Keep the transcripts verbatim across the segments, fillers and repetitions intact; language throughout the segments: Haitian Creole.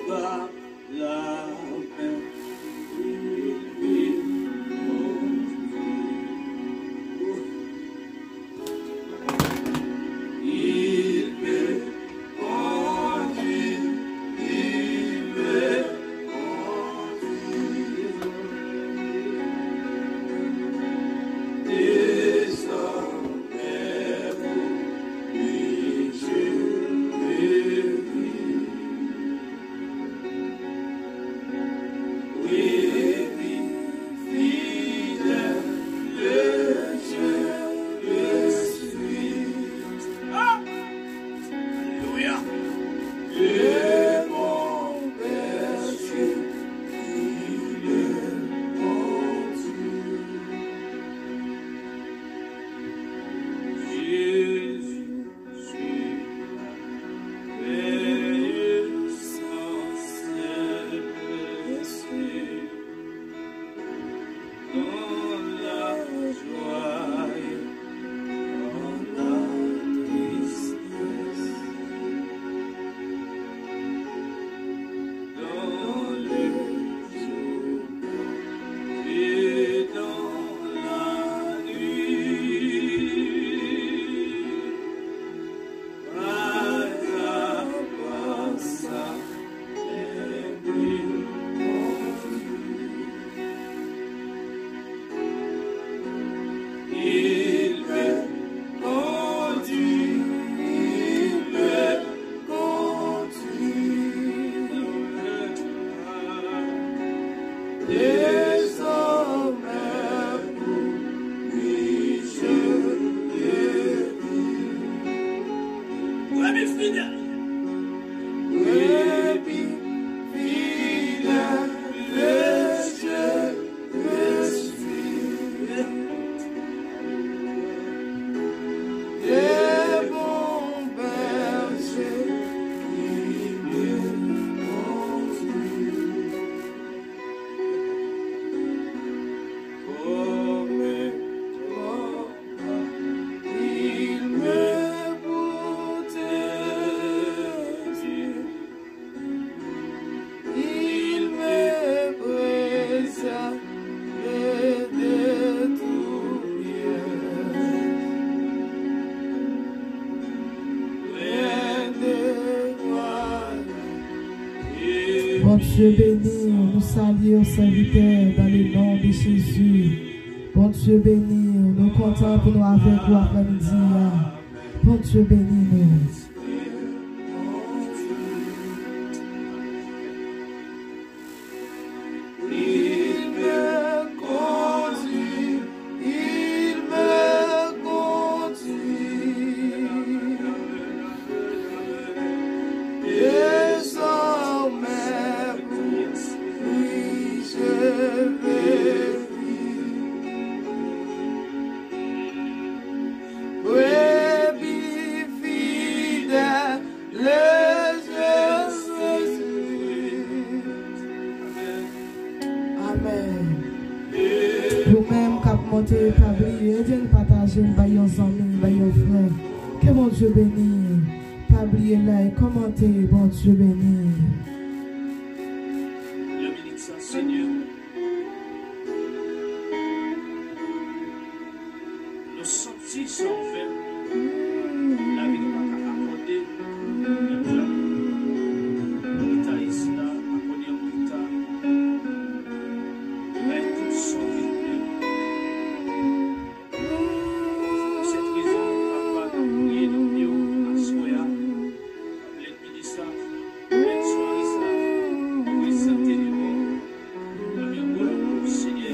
Par la main divine. Il me conduit, il me conduit. Désormais pour lui je vis. Oui, fidèle, le Dieu le suit. Ah! Alléluia. Le bon berger qui me conduit. Jésus, tu veilles sans cesse. Dans la joie et dans la tristesse, dans le jour et dans la nuit. Désormais pour lui je vis. Brebis fidèle. Brebis fidèle, le Dieu le suit. Le bon berger qui me conduit. Comme toi, il me protège. Il me préserve de tout piège. Près de toi. Bondye beni w, nou salye w, sèvitè, dans le nom de Jésus. Bondye beni w, nou kontan pou nou avèk ou aprèmidi a. Bondye beni nou. Il me conduit, il me conduit. Désormais pour lui je vais vivre. Brebis fidèle, le Jésus. Amèn. Ou menm k ap monte, pa bliye, ede n pataje l bay yon zanmi, bay yon frè. Ke Bondye beni. Pa bliye like, kòmante, Bondye beni. Yon minit sa, Senyè. Nou santi sa w fè. Lavi nou pa ka akòde. Menm jan gitaris la akòde yon gita. Bay tout sa w vle. Se rezon papa n ap priye nan pye w aswè a. Lènmi de sa, lèn sware sa, prezante devan w. Premye wòl pou Senyè,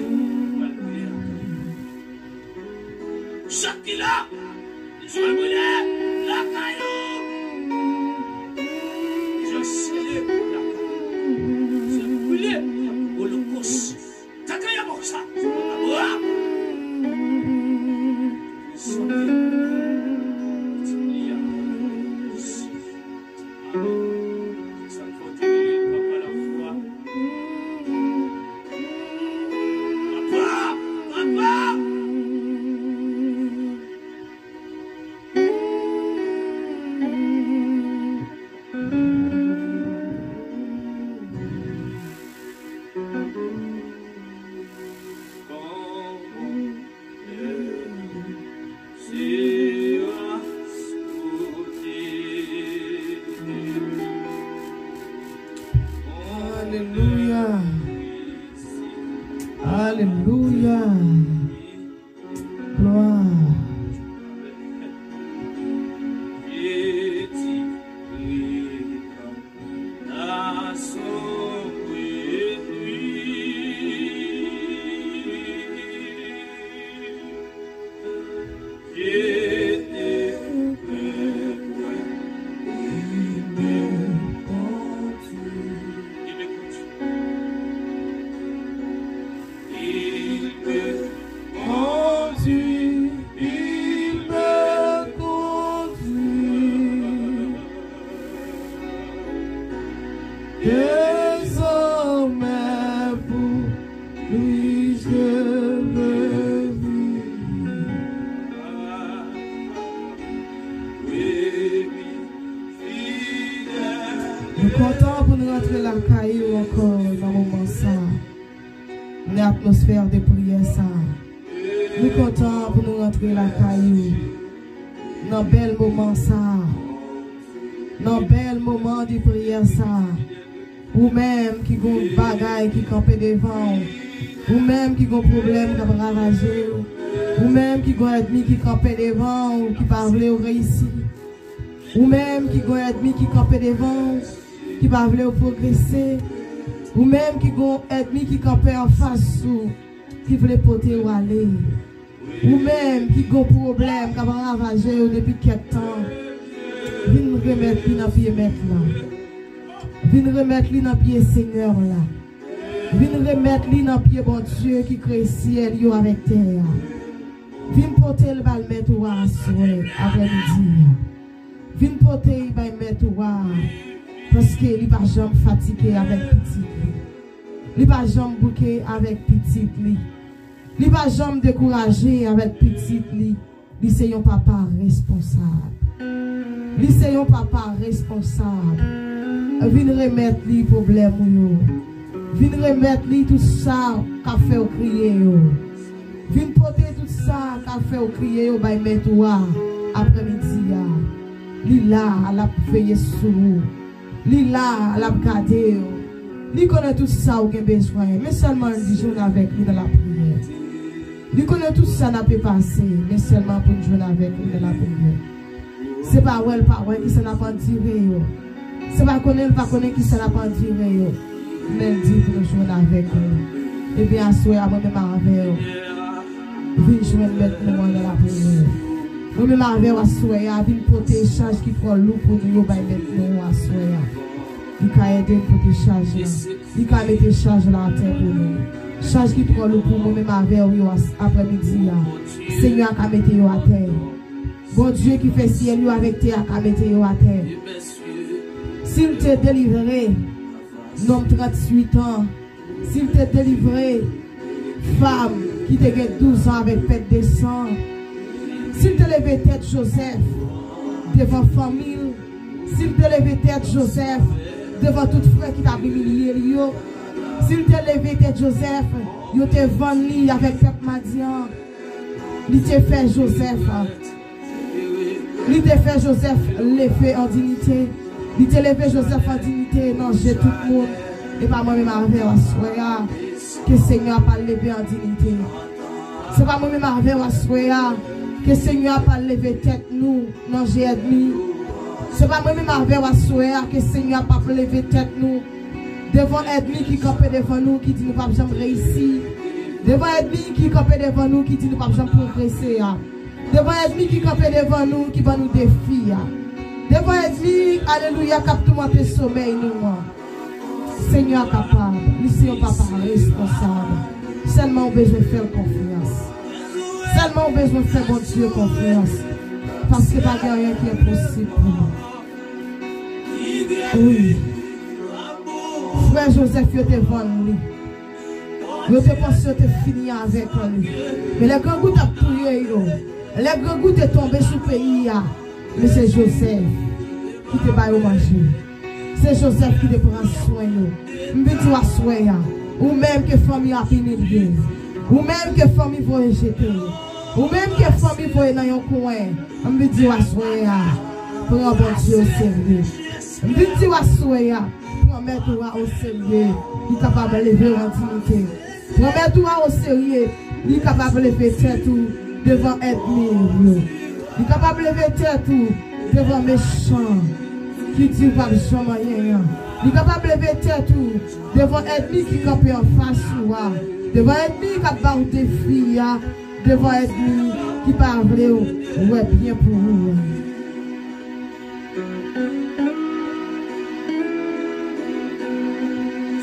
pral brile. Chak ki la, bezwen brile lakay ou. Bezwen sele lakay ou. Bezwen brile, olokòs. Takaya boksa. Abraham. Santé. Ti li a. Amen. Sa k fè w te rele l papa lafwa. Papa! Papa! Alelouya. Glwa. Il me conduit, il me conduit désormais pour lui je veux vivre. Nou kontan pou nou rantre lakay ou ankò nan moman sa a. Nan atmosfè de priyè sa a. Nou kontan pou nou rantre lakay ou. Nan bèl moman sa a. Nan bèl moman de priyè sa a. Ou menm ki gon bagay ki kanpe devan ou. Ou menm ki gon pwoblèm k ap ravaje ou. Ou menm ki gon ènmi ki kanpe devan ou, ki pa vle ou reyisi. Ou menm ki gon ènmi ki kanpe devan ou, ki pa vle ou pwogrese. Ou menm ki gon ènmi ki kanpe anfas ou, ki vle pote ou ale. Ou menm ki gon pwoblèm k ap ravaje ou depi kèk tan, vin remèt li nan pye Mèt la. Vin remèt li nan pye Senyè la. Vin remèt li nan pye Bondye ki kreye syèl yo avèk tè a. Vin pote l ba l Mèt ou a aswè, aprèmidi a. Vin pote l bay Mèt ou a, paske li pa janm fatige avèk pitit li. Li pa janm bouke avèk pitit li. Li pa janm dekouraje avèk pitit li. Li se yon papa responsab. Li se yon papa responsab. Vin remèt li pwoblèm ou yo. Vin remèt li tout sa k ap fè w kriye yo. Vin pote tout sa k ap fè w kriye yo bay Mèt ou a aprèmidi a. Li la, l ap veye sou ou. Li la, l ap gade w. Li konnen tout sa ou gen bezwen. Men sèlman di jwenn avèk li nan lapriyè. Li konnen tout sa n ape pase. Men sèlman pou n jwenn avèk li nan lapriyè. Se pa wè l pa wè kisa n ap andire yo. Se pa konnen l pa konnen kisa n ap andire yo. Men l di pou nou jwenn avèk li. Ebyen, aswè a, mwen menm avè w, vin jwenn Mèt nou an nan lapriyè. Mwen menm avè w aswè a, vin pote chaj ki twò lou pou nou yo bay Mèt nou an aswè a. Li ka ede n pote chaj la. Li ka mete chaj la atè pou nou. Chaj ki twò lou pou mwen menm avè w yo as-, aprèmidi a. Senyè a ka mete yo atè. Bondye ki fè syèl yo avèk tè a ka mete yo atè. Si l te delivre nonm tranntuit an, si l te delivre fanm ki te gen douz an avèk pèt de san, si l te leve tèt Jozèf devan fanmi l, si l te leve tèt Jozèf devan tout frè ki t ap imilye l yo, si l te leve tèt Jozèf, yo te vann li avèk pèp Madyan, li te fè Jozèf Li te fè Jozèf leve an diyite. Li te leve Jozèf an diyite nan je tout moun. E pa mwen menm avè w aswè a ke Senyè a pral leve an diyite. Se pa mwen menm avè w aswè a ke Senyè a pral leve tèt nou nan je ènmi. Se pa mwen menm avè w aswè a ke Senyè a p ap leve tèt nou devan ènmi ki kanpe devan nou, ki di nou p ap janm reyisi. Devan ènmi ki kanpe devan nou, ki di nou p ap janm pwogrese a. Devan ènmi ki kanpe devan nou, ki ban nou defi a. Devan ènmi, alelouya, k ap toumante somèy nou an. Senyè a kapab, li se yon papa responsab. Sèlman ou bezwen fè l konfyans. Sèlman ou bezwen fè Bondye konfyans. Paske pa gen anyen ki enposib pou li. Wi. Frè Jozèf yo te vann li. Yo te panse yo te fini avèk li. Men lè grangou t ap touye yo, lè grangou te tonbe sou peyi a, men se Jozèf ki te ba yo manje. Se Jozèf ki te pran swen yo. M vin di w aswè a, ou menm ke fanmi ap imilye, ou menm ke fanmi voye jete, ou menm ke fanmi voye nan yon kwen, m vin di w aswè a, pran Bondye oserye. M vin di w aswè a, pran Mèt ou a oserye, li kapab leve w an diyite. Pran mèt ou a oserye, li kapab leve tèt ou devan ènmi yo. Li kapab leve tèt ou devan mechan ki di w p ap janm anyen an. Li kapab leve tèt ou devan ènmi ki kanpe anfas ou a, devan ènmi k ap ba w defi a, devan ènmi ki pa vle w wè byen pou ou a.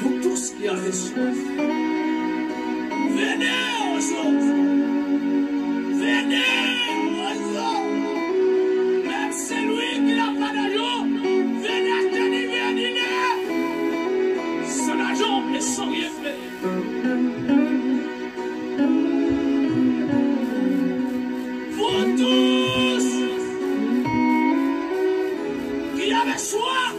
Vous tous qui avez soif, venez aujourd'hui. Venez aujourd'hui. Même celui qui n'a pas d'argent, venez acheter du vin, du lait. Sans argent et sans rien payer. Vous tous qui avez soif,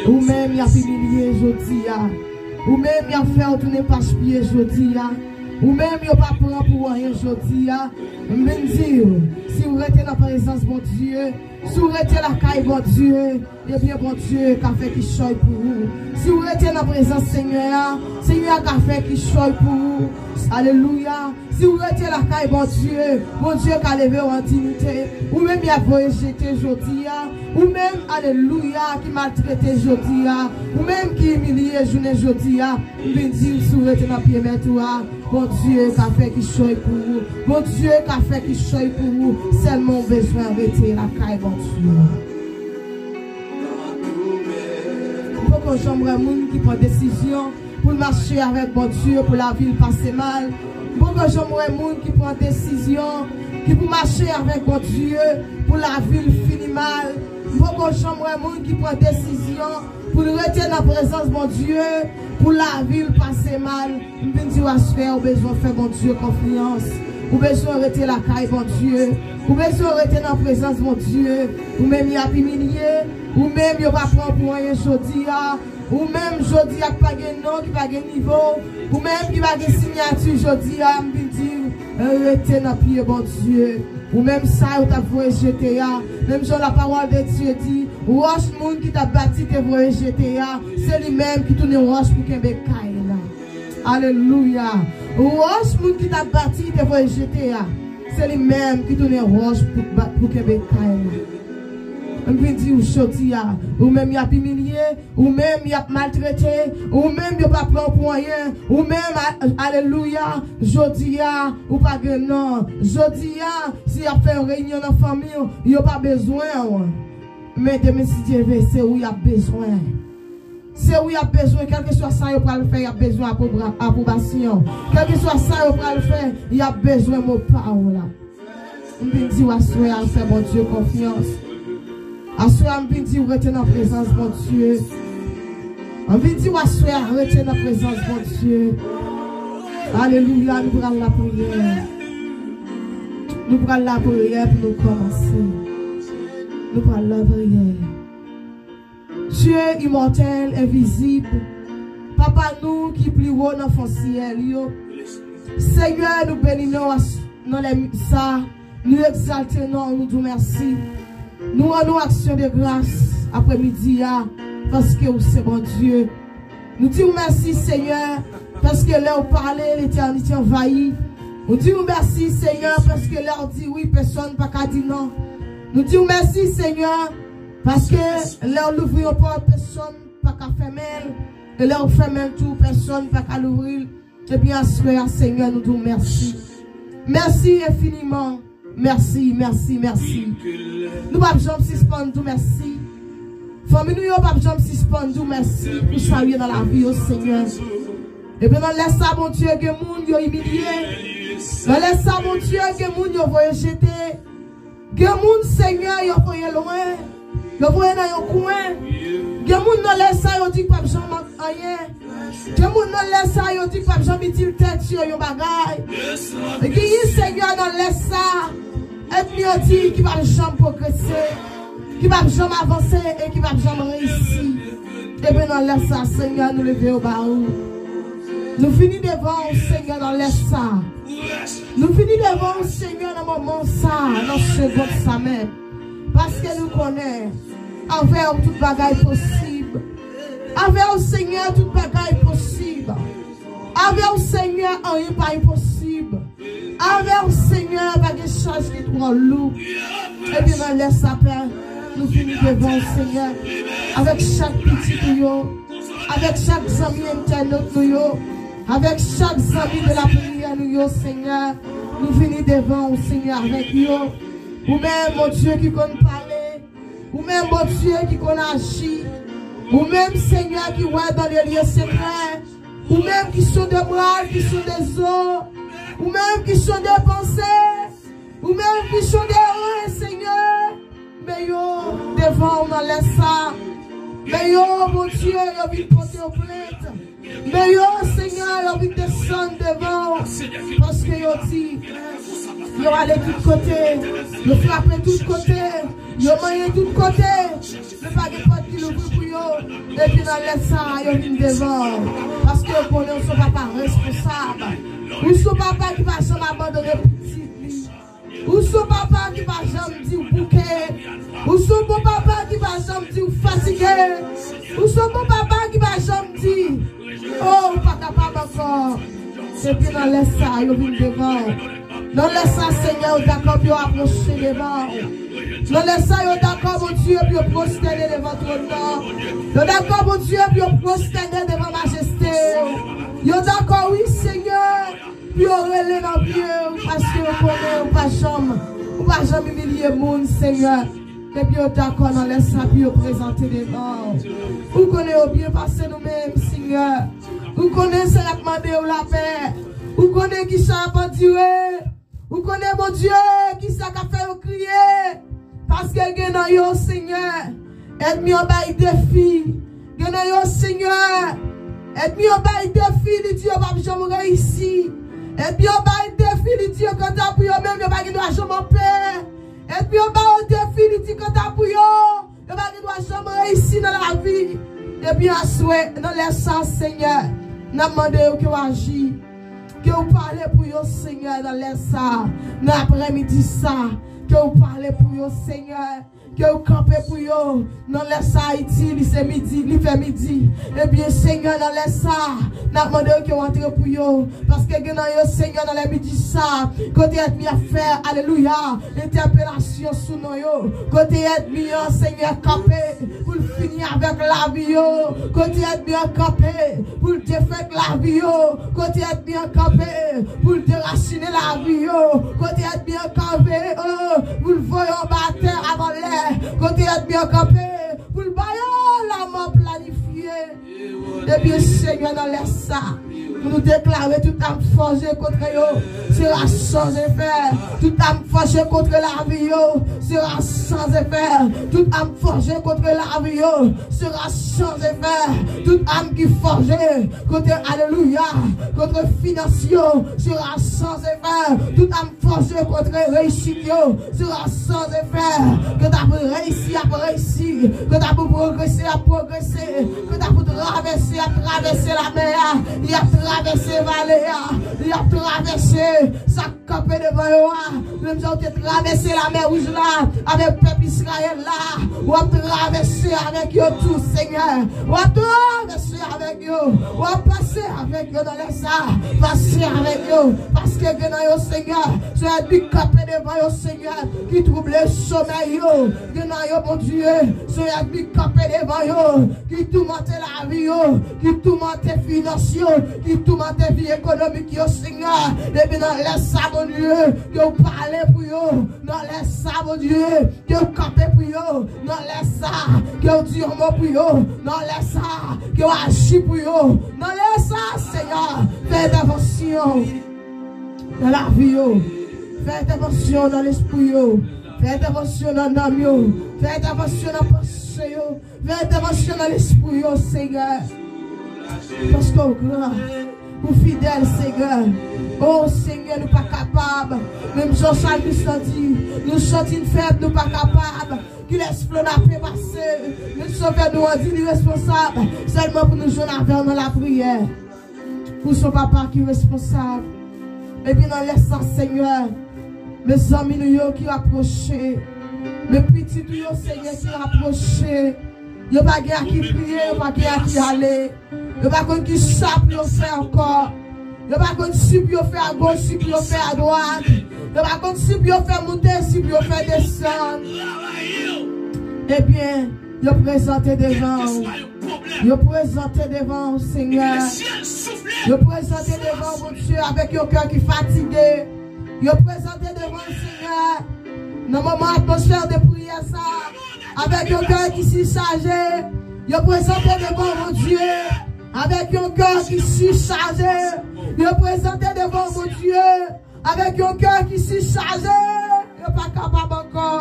ou menm y ap imilye jodi a. Ou menm y ap fè w tounen pach pye jodi a. Ou menm yo pa pran pou anyen jodi a. M vin di w, si w rete nan prezans Bondye, si w rete lakay Bondye, ebyen, Bondye ka fè kichòy pou ou. Si w rete nan prezans Senyè a, Senyè a ka fè kichòy pou ou. Alelouya. Si w rete lakay Bondye, Bondye ka leve w an diyite. Ou menm y ap voye jete jodi a. Ou menm, alelouya, ki maltrete jodi a. Ou menm ki imilye jounen jodi a. M vin di w, si w rete nan pye mèt ou a, Bondye ka fè kichòy pou ou. Bondye ka fè kichòy pou ou. Sèlman w bezwen rete lakay Bondye. M poko janm wè moun ki pran desizyon pou l mache avèk Bondye pou lavi l pase mal. M poko janm wè moun ki pran desizyon ki pou mache avèk Bondye pou lavi l fini mal. M poko janm wè moun ki pran desizyon pou l rete nan prezans Bondye pou lavi l pase mal. M vin di w aswè, ou bezwen fè Bondye konfyans. Ou bezwen rete lakay Bondye. Ou bezwen rete nan prezans Bondye. Ou menm y ap imilye. Ou menm yo pa pran pou anyen jodi a. Ou menm jodi a ki pa gen non, ki pa gen nivo. Ou menm ki pa gen siyati jodi a, m vin di w, rete nan pye Bondye. Ou menm sa yo t ap voye jete a. Menm jan lapawòl de Dye di, wòch moun ki t ap bati te voye jete a, se li menm ki tounen wòch pou kenbe kay la. Alelouya. Wòch moun ki t ap bati te voye jete a, se li menm ki tounen wòch pou, ba- pou kenbe kay la. M vin di w jodi a, ou menm y ap imilye, ou menm y ap maltrete, ou menm yo pa pran w pou anyen, ou menm, a- alelouya, jodi a, ou pa gen non. Jodi a, si y ap fè yon reyinyon nan fanmi w, yo pa bezwen w. Men demen, si Dye vle, se ou y ap bezwen. Se ou y ap bezwen, kèlkeswa sa yo pral fè, y ap bezwen apwobra- apwobasyon. Kèlkeswa sa yo pral fè, y ap bezwen mo pa w la. M vin di w aswè a, fè Bondye konfyans. Aswè a, m vin di w rete nan prezans Bondye. M vin di w aswè a, rete nan prezans Bondye. Alelouya, nou pral lapriyè. Nou pral lapriyè pou nou kòmanse. Nou pral lapriyè. Dye imòtèl, envizib, Papa nou ki pi wo nan fon syèl yo, Senyè, nou beni non w nan lè sa, nou egzalte non w, nou di w mèsi. Nou rann ou aksyon de gras aprèmidi a, paske ou se Bondye. Nou di w mèsi, Senyè, paske lè w pale, letènite anvayi. Nou di w mèsi, Senyè, paske lè w di wi, pèsonn pa ka di non. Nou di w mèsi, Senyè, paske lè w louvri yon pòt, pèsonn pa ka fèmen l. E lè w fèmen l tou, pèsonn pa ka louvri l. Ebyen, aswè a, Senyè, nou di w mèsi. Mèsi enfiniman. Mèsi, mèsi, mèsi. Nou p ap janm sispann di w mèsi. Fanmi nou yo p ap janm sispann di w mèsi pou sa w ye nan lavi yo, Senyè. Ebyen, nan lè sa, Bondye, gen moun yo imilye. Nan lè sa, Bondye, gen moun yo voye jete. Gen moun, Senyè, yo voye lwen, yo voye nan yon kwen. Gen moun nan lè sa yo di k p ap janm anyen. Gen moun nan lè sa yo di k p ap janm itil tèt yo yon bagay. Genyen, Senyè, nan lè sa, ènmi an di ki p ap janm pwogrese, ki p ap janm avanse e ki p ap janm reyisi. Ebyen, nan lè sa, Senyè, nou leve yo ba ou. Nou vini devan ou, Senyè, nan lè sa. Nou vini devan ou, Senyè, nan moman sa, nan segonn sa menm. Paske nou konnen, avè w tout bagay posib. Avè w, Senyè, tout bagay posib. Avè w, Senyè, anyen pa enposib. Avè w, Senyè, pa gen chaj ki twò lou. Epi nan lè sa, Pè, nou vini devan w, Senyè, avèk chak pitit ou yo, avèk chak zanmi entènot nou yo, avèk chak zanmi de la priyè nou yo, Senyè. Nou vini devan w, Senyè, avèk yo. Ou menm, Bondye ki konn pale, ou menm, Bondye ki konn aji, ou menm, Senyè, ki wè dans les lieux secrets, ou menm ki sonde mòral, ki sonde zo, ou menm ki sonde panse, ou menm ki sonde ren, Senyè. Men yo devan w nan lè sa. Men yo, Bondye, yo vin pote w plent. Men yo, Senyè, yo vin desann devan w, paske yo di, yo ale tout kote, yo frape tout kote, yo manyen tout kote, men pa gen pòt ki louvri pou yo. Epi nan lè sa a, yo vin devan w, paske yo konnen w se yon papa responsab. Ou se yon papa ki pa janm abandone pitit li. Ou se yon papa ki pa janm di w bouke. Ou se yon bon papa ki pa janm di w fatige. Ou se yon bon papa ki pa janm di, "Oh, ou pa kapab ankò." Epi nan lè sa, yo vin devan w. Nan lè sa, Senyè, yo dakò pou yo apwoche devan w. Nan lè sa, yo dakò, Bondye, pou yo pwostène devan twòn nan. Yo dakò, Bondye, pou yo pwostène devan majeste w. Yo dakò, wi, Senyè, pou yo rele nan pye w, paske yo konnen ou pa janm, ou pa janm imilye moun, Senyè. Epi yo dakò nan lè sa pou yo prezante devan w. Ou konnen yo byen pase nou menm, Senyè. Ou konnen sa y ap mande w lapè. Ou konnen kisa y ap andire. Ou konnen, Bondye, kisa k ap fè yo kriye. Paske gen nan yo, Senyè, ènmi an bay defi. Gen nan yo, Senyè, ènmi an bay defi, li di yo p ap janm reyisi. Ènmi an bay defi, li di yo kanta pou yo menm, yo pa gen dwa janm anpè. Ènmi an ba yo defi, li di kanta pou yo, yo pa gen dwa janm reyisi nan lavi. Epi aswè, nan lè sa, Senyè, n ap mande w ke w aji, ke w pale pou yo, Senyè, nan lè sa, nan aprèmidi sa, ke w pale pou yo, Senyè, ke w kanpe pou yo. Nan lè sa, Ayiti, li se midi, li fè midi. Ebyen, Senyè, nan lè sa, n ap mande w ke w antre pou yo. Paske gen nan yo, Senyè, nan lè midi sa, kote ènmi ap fè, alelouya, entèpelasyon sou non yo. Kote ènmi an, Senyè, kanpe pou l fini avèk lavi yo. Kote ènmi an kanpe pou l defèt lavi yo. Kote ènmi an kanpe pou l derasinen lavi yo. Kote ènmi an kanpe, oh, pou l voye yo anba tè avan lè. Kote ènmi an kanpe pou l ba yo lanmò planifye. Ebyen, Senyè, nan lè sa, nou deklare tout ame fòje kont yo sera sans effet. Tout ame fòje kont lavi yo sera sans effet. Tout ame fòje kont lavi yo sera sans effet. Tout ame ki fòje kont, alelouya, kont finans yo sera sans effet. Tout ame fòje kont reyisit yo sera sans effet. Kanta pou reyisi, y ap reyisi. Kanta pou pwogrese, y ap pwogrese. Kanta pou travèse, y ap travèse lamè a. Y ap travèse vale a. Y ap travèse sa k kanpe devan yo a. Menm jan w te travèse lamè wouj la avèk pèp Izrayèl la, w ap travèse avèk yo tou, Senyè. W ap travèse avèk yo. W ap pase avèk yo nan lè sa. Pase avèk yo. Paske gen nan yo, Senyè, se ènmi k kanpe devan yo, Senyè, ki twouble somèy yo. Gen nan yo, Bondye, se ènmi k kanpe devan yo, ki toumante lavi yo, ki toumante finans yo, ki toumante vi ekonomik yo, Senyè. Epi nan lè sa, Bondye, ke w pale pou yo. Nan lè sa, Bondye, ke w kanpe pou yo. Nan lè sa, ke w di yon mo pou yo. Nan lè sa, ke w aji pou yo. Nan lè sa, Senyè, fè entèvansyon nan lavi yo. Fè entèvansyon nan lespri yo. Fè entèvansyon nan nanm yo. Fè entèvansyon nan panse yo. Fè entèvansyon nan lespri yo, Senyè. Paske w gran, ou fidèl, Senyè. O Senyè, nou pa kapab. Menm jan salmis lan di, nou santi n fèb, nou pa kapab. Kilès flon n ape pase? Men Sovè nou an di li responsab. Sèlman pou nou jwenn avè w nan lapriyè. Ou se yon papa ki responsab. Epi nan lè sa, Senyè, men zanmi nou yo ki rapwoche, men pitit ou yo, Senyè, ki rapwoche, Yo pa gen a ki kriye, yo pa gen a ki ale. Yo pa konn ki sa pou yo fè ankò. Yo pa konn si pou yo fè agoch, si pou yo fè adwat. Yo pa konn si pou yo fè moute, si pou yo fè desann. Ebyen, yo prezante devan w. Yo prezante devan w, Senyè. Yo prezante devan w, Bondye, avèk yon kè ki fatige. Yo prezante devan w, Senyè. Nan moman atmosfè de priyè sa, avèk yon kè ki sichaje, yo prezante devan Bondye avèk yon kè ki sichaje. Yo prezante devan Bondye avèk yon kè ki sichaje. Yo pa kapab ankò.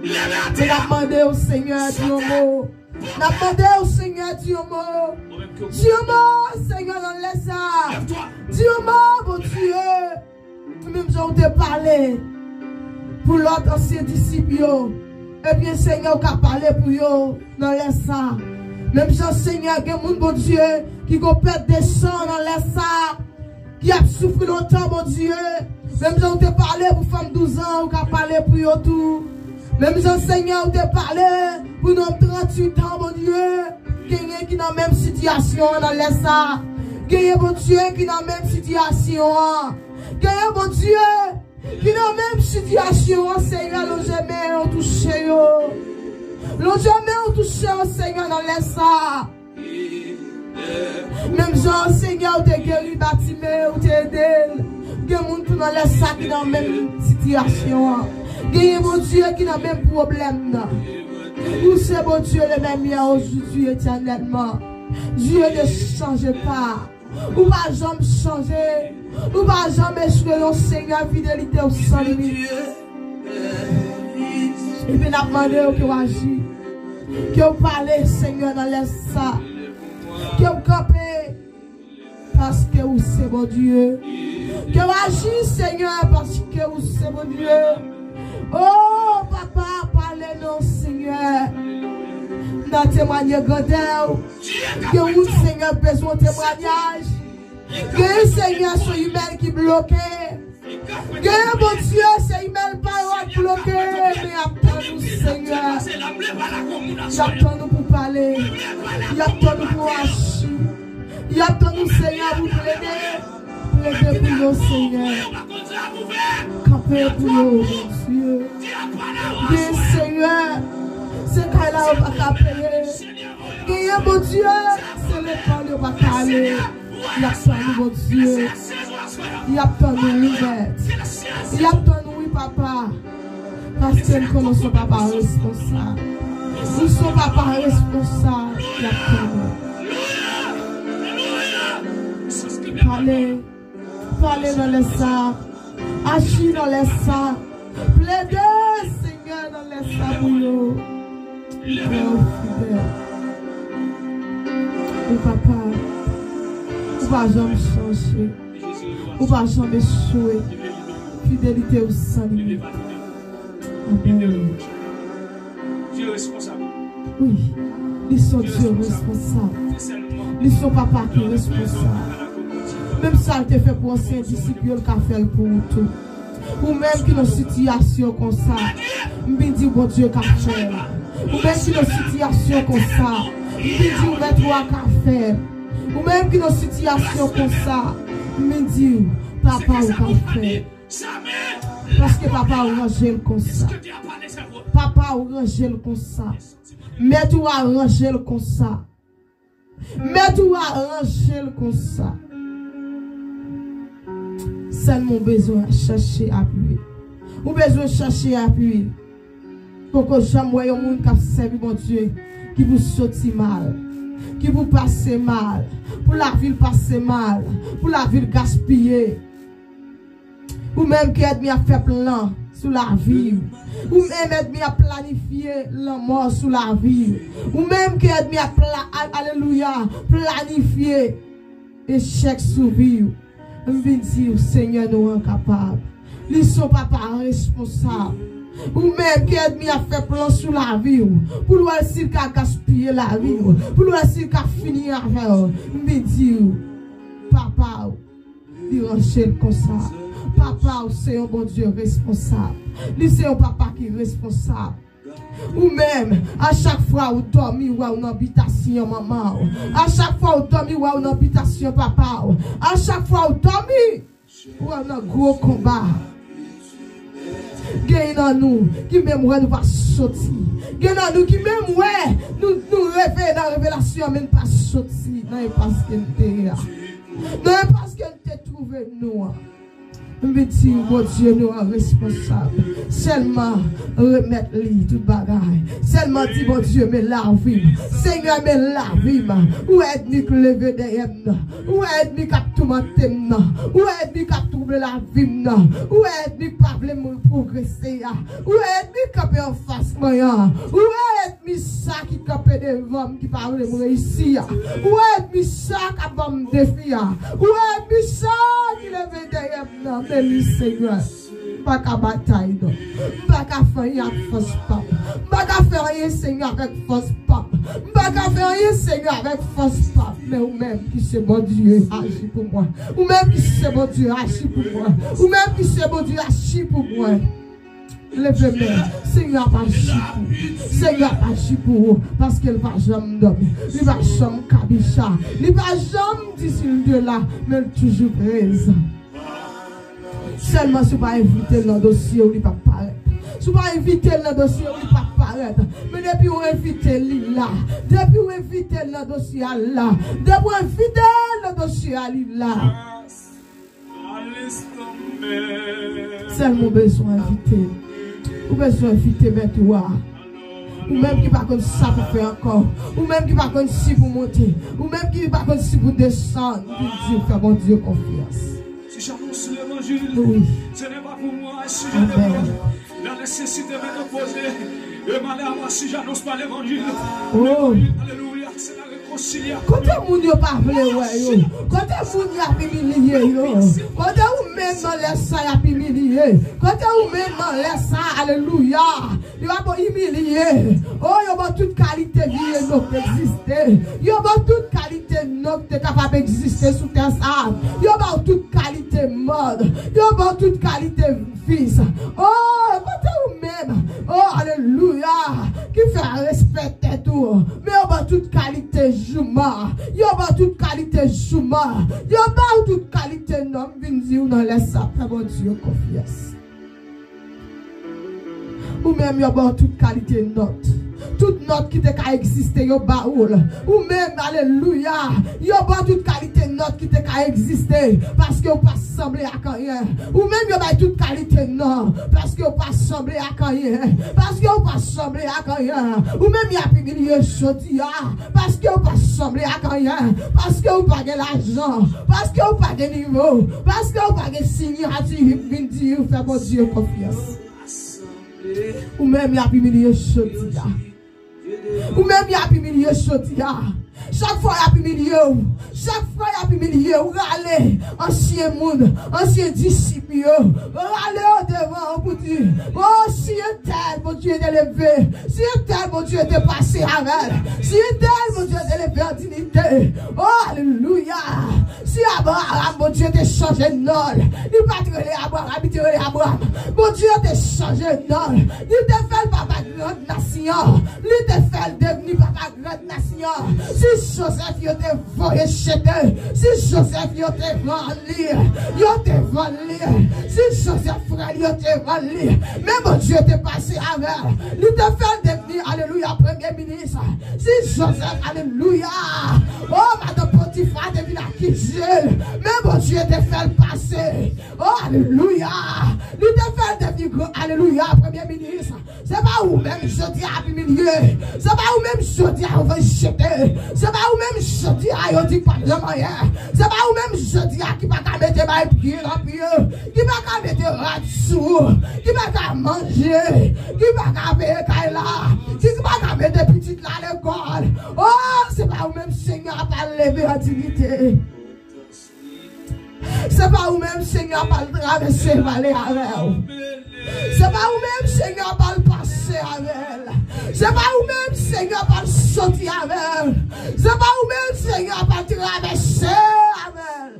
Men n ap mande w, Senyè, di yon mo. N ap mande w, Senyè, di yon mo. Di yon mo, Senyè, nan lè sa. Di yon mo, Bondye. Menm jan w te pale pou lòt ansyen disip yo, ebyen, Senyè, ou ka pale pou yo nan lè sa. Menm jan, Senyè, gen moun, Bondye, ki gon pèt de san nan lè sa, ki ap soufri lontan, Bondye. Menm jan w te pale pou fanm douz an, ou ka pale pou yo tou. Menm jan, Senyè, ou te pale pou nonm tranntuit an, Bondye. Genyen ki nan menm sitiyasyon an nan lè sa. Genyen, Bondye, ki nan menm sitiyasyon an. Genyen, Bondye, ki nan menm sitiyasyon an, Senyè, lonje men w touche yo. Lonje men w touche yo, Senyè, nan lè sa. Menm jan, Senyè, ou te geri Batime, ou te ede l. Gen moun tou nan lè sa ki nan menm sitiyasyon an. Genyen Bondye ki nan menm pwoblèm nan. Ou se Bondye le menm yè, ojoudiu, etènèlman. Dieu ne change pas. Ou pa janm chanje. Ou pa janm echwe non, Senyè, fidelite w san limit. Epi n ap mande w ke w aji. Ke w pale, Senyè, nan lè sa. Ke w kanpe, paske ou se Bondye. Ke w aji, Senyè, paske ou se Bondye. O, Papa, pale non, Senyè. N a temwanye grandè w. Gen moun, Senyè, bezwen temwayaj. Gen, Senyè, se imèl ki bloke. Gen, Bondye, se imèl pa yo k bloke, men y ap tann ou, Senyè. Y ap tann ou pou pale. Y ap tann ou pou aji. Y ap tann ou, Senyè, pou plede. Plede pou yo, Senyè. Kanpe pou yo, Bondye. Gen, Senyè, se kay la yo pa ka peye. Genyen, Bondye, se lekòl yo pa ka ale. Y ap tann ou, Bondye. Y ap tann ou, wi, Mèt. Y ap tann ou, wi, Papa. Paske n konnen w se yon papa responsab. Ou se yon papa responsab. Y ap tann ou. Pale. Pale nan lè sa. Aji nan lè sa. Plede, Senyè, nan lè sa pou yo. Pè, ou fidèl. Ou papa, ou pa janm chanje. Ou pa janm echwe. Fidelite ou san limit. Amèn. Wi, li se yon Dye responsab. Li se yon papa ki responsab. Menm sa l te fè pou ansyen disip yo, l ka fè l pou ou tou. Ou menm ki nan sitiyasyon konsa, m vin di w Bondye ka fè l. Ou menm ki nan sitiyasyon konsa, m vin di w Mèt ou a ka fè l. Ou menm ki nan sitiyasyon konsa, m vin di w Papa ou ka fè l. Paske Papa ou ranje l konsa. Papa ou ranje l konsa. Mèt ou a ranje l konsa. Mèt ou a ranje l konsa. Sèlman w bezwen chache apiye. Ou bezwen chache apiye. Poko janm wè yon moun k ap sèvi Bondye ki pou soti mal, ki pou pase mal, pou lavi l pase mal, pou lavi l gaspiye. Ou menm ke ènmi ap fè plan sou lavi w. Ou menm ènmi ap planifye lanmò sou lavi w. Ou menm ke ènmi ap pla-, a-, alelouya, planifye echèk sou vi w. M vin di w, Senyè nou an kapab. Li se yon papa responsab. Ou menm ke ènmi ap fè plan sou lavi w, pou l wè si l ka gaspiye lavi w, pou l wè si l ka fini avè w. M vin di w, papa w, li ranje l konsa. Papa w se yon Bondye responsab. Li se yon papa ki responsab. Ou menm, a chak fwa ou dòmi, ou wè ou nan bitasyon manman w. A chak fwa ou dòmi, ou wè ou nan bitasyon papa w. A chak fwa ou dòmi, ou wè ou nan gwo konba. Gen nan nou ki menm wè nou pa soti. Gen nan nou ki menm wè nou, nou reve nan revelasyon, men n pa soti nan enpas ke n te ye a. Nan enpas ke n te twouve nou an. M vin di, Bondye, nou an responsab. Sèlman remèt li tout bagay. Sèlman di, Bondye, men lavi m. Senyè, men lavi m. Ou wè ènmi k leve dèyè m nan. Ou wè ènmi k ap toumante m nan. Ou wè ènmi k ap twouble lavi m nan. Ou wè ènmi k pa vle m pwogrese a. Ou wè ènmi k kanpe anfas mwen an. Ou wè ènmi sa ki kanpe devan m ki pa vle m reyisi a. Ou wè ènmi sa k ap ban m defi a. Ou wè ènmi sa ki leve dèyè m nan. Men li, Senyè. M pa ka batay non. M pa ka fè anyen ak fòs pa m. M pa ka fè anyen, Senyè, avèk fòs pa m. M pa ka fè anyen, Senyè, avèk fòs pa m. Men ou menm ki se Bondye, aji pou mwen. Ou menm ki se Bondye, aji pou mwen. Ou menm ki se Bondye, aji pou mwen. Leve men. Senyè ap aji pou ou. Senyè ap aji pou ou. Paske l pa janm dòmi. Li pa janm kabicha. Li pa janm di si l de la, men l toujou prezan. Sèlman si w pa envite l nan dosye w, li p ap parèt. Si w pa envite l nan dosye w, li p ap parèt. Men depi w envite l, li la. Depi w envite l nan dosye a, li la. Depi w envite l nan dosye a, li la. Sèlman w bezwen envite l. Ou bezwen envite mèt ou a. Ou menm ki pa konn sa pou fè ankò. Ou menm ki pa konn si pou monte. Ou menm ki pa konn si pou desann. Vin di, fè Bondye konfyans. Si j'annonce l'évangile, ce n'est pas pour moi, si je développe la nécessité m'est opposée, et malheur à moi si j'annonce pas l'évangile. L'évangile, alléluia, c'est la réconciliation. Kote moun yo pa vle wè yo? Kote moun y ap imilye yo? Kote ou menm nan lè sa y ap imilye? Kote ou menm nan lè sa, alelouya, yo ap imilye? O, yo ba w tout kalite vye non k egziste. Yo ba w tout kalite non k te kapab egziste sou tè sa. Yo ba w tout kalite mòd. Yo ba w tout kalite vis. O, kote ou menm? O, alelouya. Ki fè respè tèt ou. Men yo ba w tout kalite jouman. Yo ba w tout kalite jouman. Yo ba w tout kalite non. M vin di w nan lè sa, fè Bondye konfyans. Ou menm, yo ba w tout kalite nòt. Tout nòt ki te ka egziste, yo ba ou l. Ou menm, alelouya, yo ba w tout kalite nòt ki te ka egziste, paske w pa sanble ak anyen. Ou menm, yo bay tout kalite non, paske w pa sanble ak anyen. Paske w pa sanble ak anyen. Ou menm, y ap imilye jodi a. Paske w pa sanble ak anyen. Paske w pa gen lajan. Paske w pa gen nivo. Paske w pa gen siyati, vin di w fè Bondye konfyans. Ou menm, y ap imilye jodi a. Ou menm, y ap imilye jodi a. Chak fwa y ap imilye w, chak fwa y ap imilye w, rale ansyen moun, ansyen disip yo, rale yo devan w pou di, o, si entèl Bondye te leve, si entèl Bondye te pase avè l, si entèl Bondye te leve an diyite, o, alelouya! Si Abraram, Bondye te chanje non l, li pa t rele Abraram, li te rele Abram. Bondye te chanje non l, li te fè l papa gran nasyon, li te fè l devni papa gran nasyon. Si Jozèf yo te voye jete, si Jozèf yo te vann li, yo te vann li, si Jozèf frè l yo te vann li, men Bondye te pase avè l, li te fè l devni, alelouya, premye minis. Si Jozèf, alelouya, o, madanm Potifa te vin akize l, men Bondye te fè l pase. O, alelouya! Li te fè l devni gran, alelouya, premye minis. Se pa ou menm jodi a ap imilye. Se pa ou menm jodi a yo voye jete. Se pa ou menm jodi a yo di k p ap janm anyen. Se pa ou menm jodi a ki pa ka mete bay pye nan pye, ki pa ka mete rad sou ou, ki pa ka manje, ki pa ka peye kay la, ki pa ka mete pitit la lekòl. O, se pa ou menm Senyè a pral leve an diyite. Se pa ou menm Senyè a pral travèse vale avè w. Se pa ou menm Senyè a pral pase avè l. Se pa ou menm Senyè a pral soti avè l. Se pa ou menm Senyè a pral travèse avè l.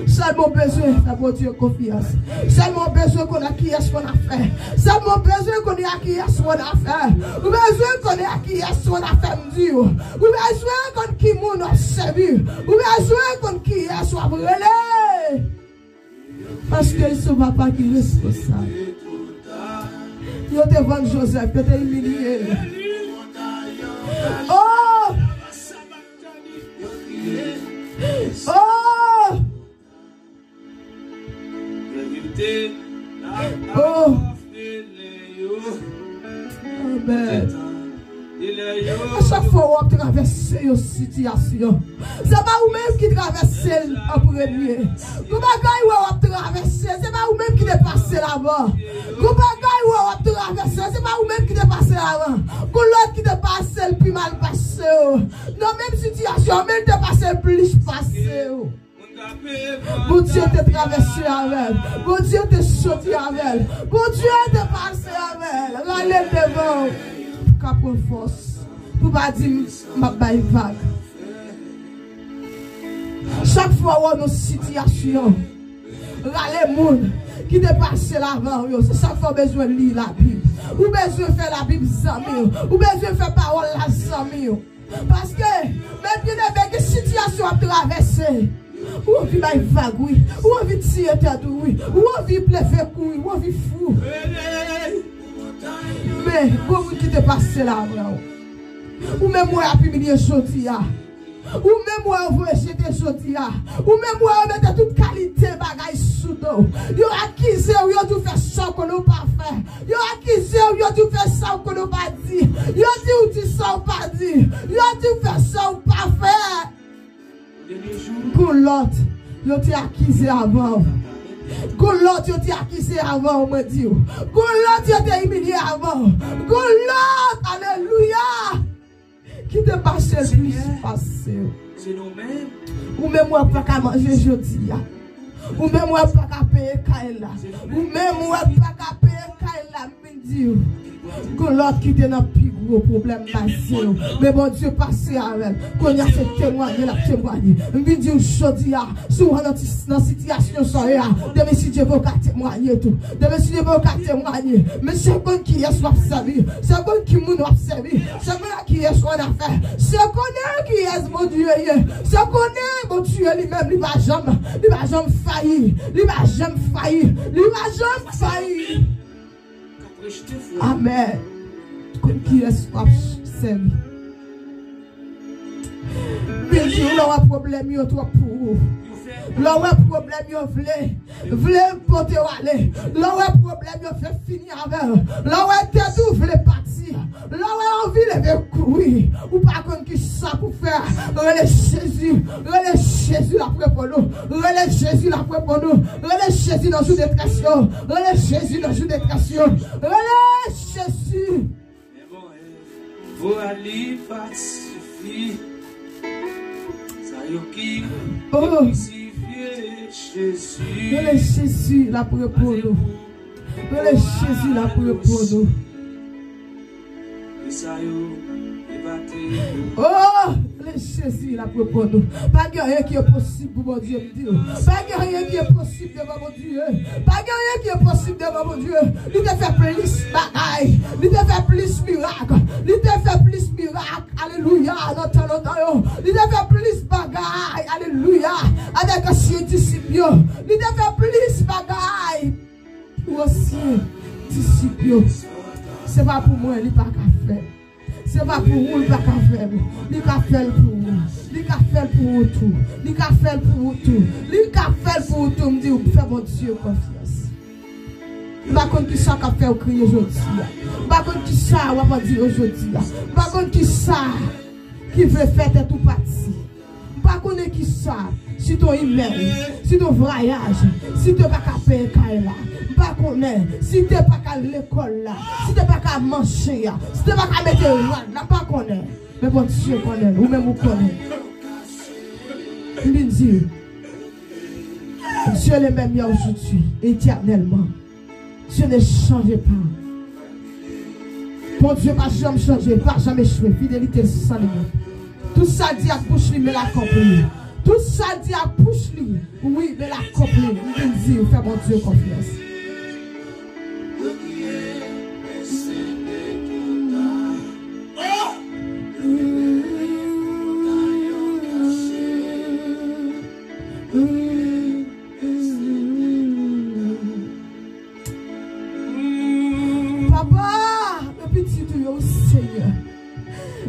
Sèlman w bezwen fè Bondye konfyans. Sèlman w bezwen konnen a kiyès w ann afè. Sèlman w bezwen konnen a kiyès w ann afè. Ou bezwen konnen a kiyès w ann afè, m di w. Ou bezwen konn ki moun w ap sèvi. Ou bezwen konn kiyès w ap rele. Paske se papa ki responsab. Yo te vann Jozèf, yo te imilye l. Oh! Oh! Oh! Amen. A chak fwa w ap travèse yon sitiyasyon, se pa ou menm ki travèse l an premye. Gon bagay w ap travèse, se pa ou menm ki te pase l avan. Gon bagay w ap travèse, se pa ou menm ki te pase l avan. Gon lòt ki te pase l pi mal pase w. Nan menm sitiyasyon, men l te pase l plis pase w. Bondye te travèse avè l. Bondye te soti avè l. Bondye te pase avè l. Rale l devan w. Pou ka pran fòs. Pou pa di m, m ap bay vag. Chak fwa w nan sitiyasyon, rale moun ki te pase l avan w yo. Se sa k fè w bezwen li Labib. Ou bezwen fè Labib zanmi w. Ou bezwen fè pawòl la zanmi w. Paske, men byeneme, gen sitiyasyon w ap travèse. Ou anvi bay vag, wi. Ou anvi tiye tèt ou, wi. Ou anvi leve kouri, ou anvi fou. Men, gon moun ki te pase l avan w. Ou menm w ap imilye jodi a. Ou menm w ap voye jete jodi a. Ou menm w ap mete tout kalite bagay sou do w. Yo akize w, yo di w fè sa w konnen w pa fè. Yo akize w, yo di w fè sa w konnen w pa di. Yo di w di sa w pa di. Yo di w fè sa w pa fè. Gon lòt, yo te akize avan w. Gon lòt, yo te akize avan w, mwen di w. Gon lòt, yo te imilye avan w. Gon lòt, alelouya, ki te pase l plis pase w. Ou menm w ap pa ka manje jodi a. Ou menm w ap pa ka peye kay la. Ou menm w ap pa ka peye kay la, m vin di w. Gon lòt ki te nan pi gwo pwoblèm pase w. Men Bondye pase avè l. Kounye a se temwaye l ap temwaye. M vin di w jodi a, si w nan ti, nan sitiyasyon sa w ye a, demen si Dye vle w ka temwaye tou. Demen si Dye vle w ka temwaye. Men se konn kiyès w ap sèvi. Se konn ki moun w ap sèvi. Se konn a kiyès w ann afè. Se konnen kiyès Bondye ye. Se konnen Bondye li menm li pa janm, li pa janm fayi. Li pa janm fayi. Li pa janm fayi. Amen. Konn kiyès w ap sèvi. Byen di w, lè w wè pwoblèm yo twòp pou ou. Lè w wè pwoblèm yo vle, vle pote w ale. Lè w wè pwoblèm yo vle fini avè w. Lè w wè tèt ou vle pati. Lè w wè anvi leve kouri. Ou pa konn kisa pou fè. Rele Jezi. Rele Jezi l ap reponn ou. Rele Jezi l ap reponn ou. Rele Jezi nan jou detrès yo. Rele Jezi nan jou detrès yo. Rele Jezi. Vwa li pa sifi. Sa yo ki krusifye Jezi. Rele Jezi l ap reponn ou. Rele Jezi l ap reponn ou. Oh, rele Jezi l ap reponn ou. Pa gen anyen ki enposib pou Bondye, m di w. Pa gen anyen ki enposib devan Bondye. Pa gen anyen ki enposib devan Bondye. Li te fè plis bagay. Li te fè plis mirak. Li te fè plis mirak. Alelouya. Nan tan lontan yo. Li te fè plis bagay. Alelouya. Avèk ansyen disip yo. Li te fè plis bagay pou ansyen disip yo. Se pa pou mwen, li pa ka fè. Se pa pou ou, li pa ka fè l. Li ka fè l pou ou. Li ka fè l pou ou tou. Li ka fè l pou ou tou. Li ka fè l pou ou tou. M di w, fè Bondye konfyans. M pa konn kisa k ap fè w kriye jodi a. M pa konn kisa w ap andire jodi a. M pa konn kisa ki vle fè tèt ou pati. M pa konnen kisa, si t on imèl, si t on vwayaj, si te pa ka peye kay la. M pa konnen, si te pa ka al lekòl la, si te pa ka manje a, si te pa ka mete rad la, m pa konnen. Men Bondye konnen, ou menm ou konnen. M vin di, Dieu le même hier, aujourd'hui, éternellement. Dieu ne change pas. Bondye pa janm chanje, pa janm echwe. Fidelite l san limit. Tout sa l di ak bouch li, men l akonpli. Tout sa l di a bouch li, wi, men l akonpli. M vin di w, fè Bondye konfyans. Papa, men pitit ou yo, Senyè.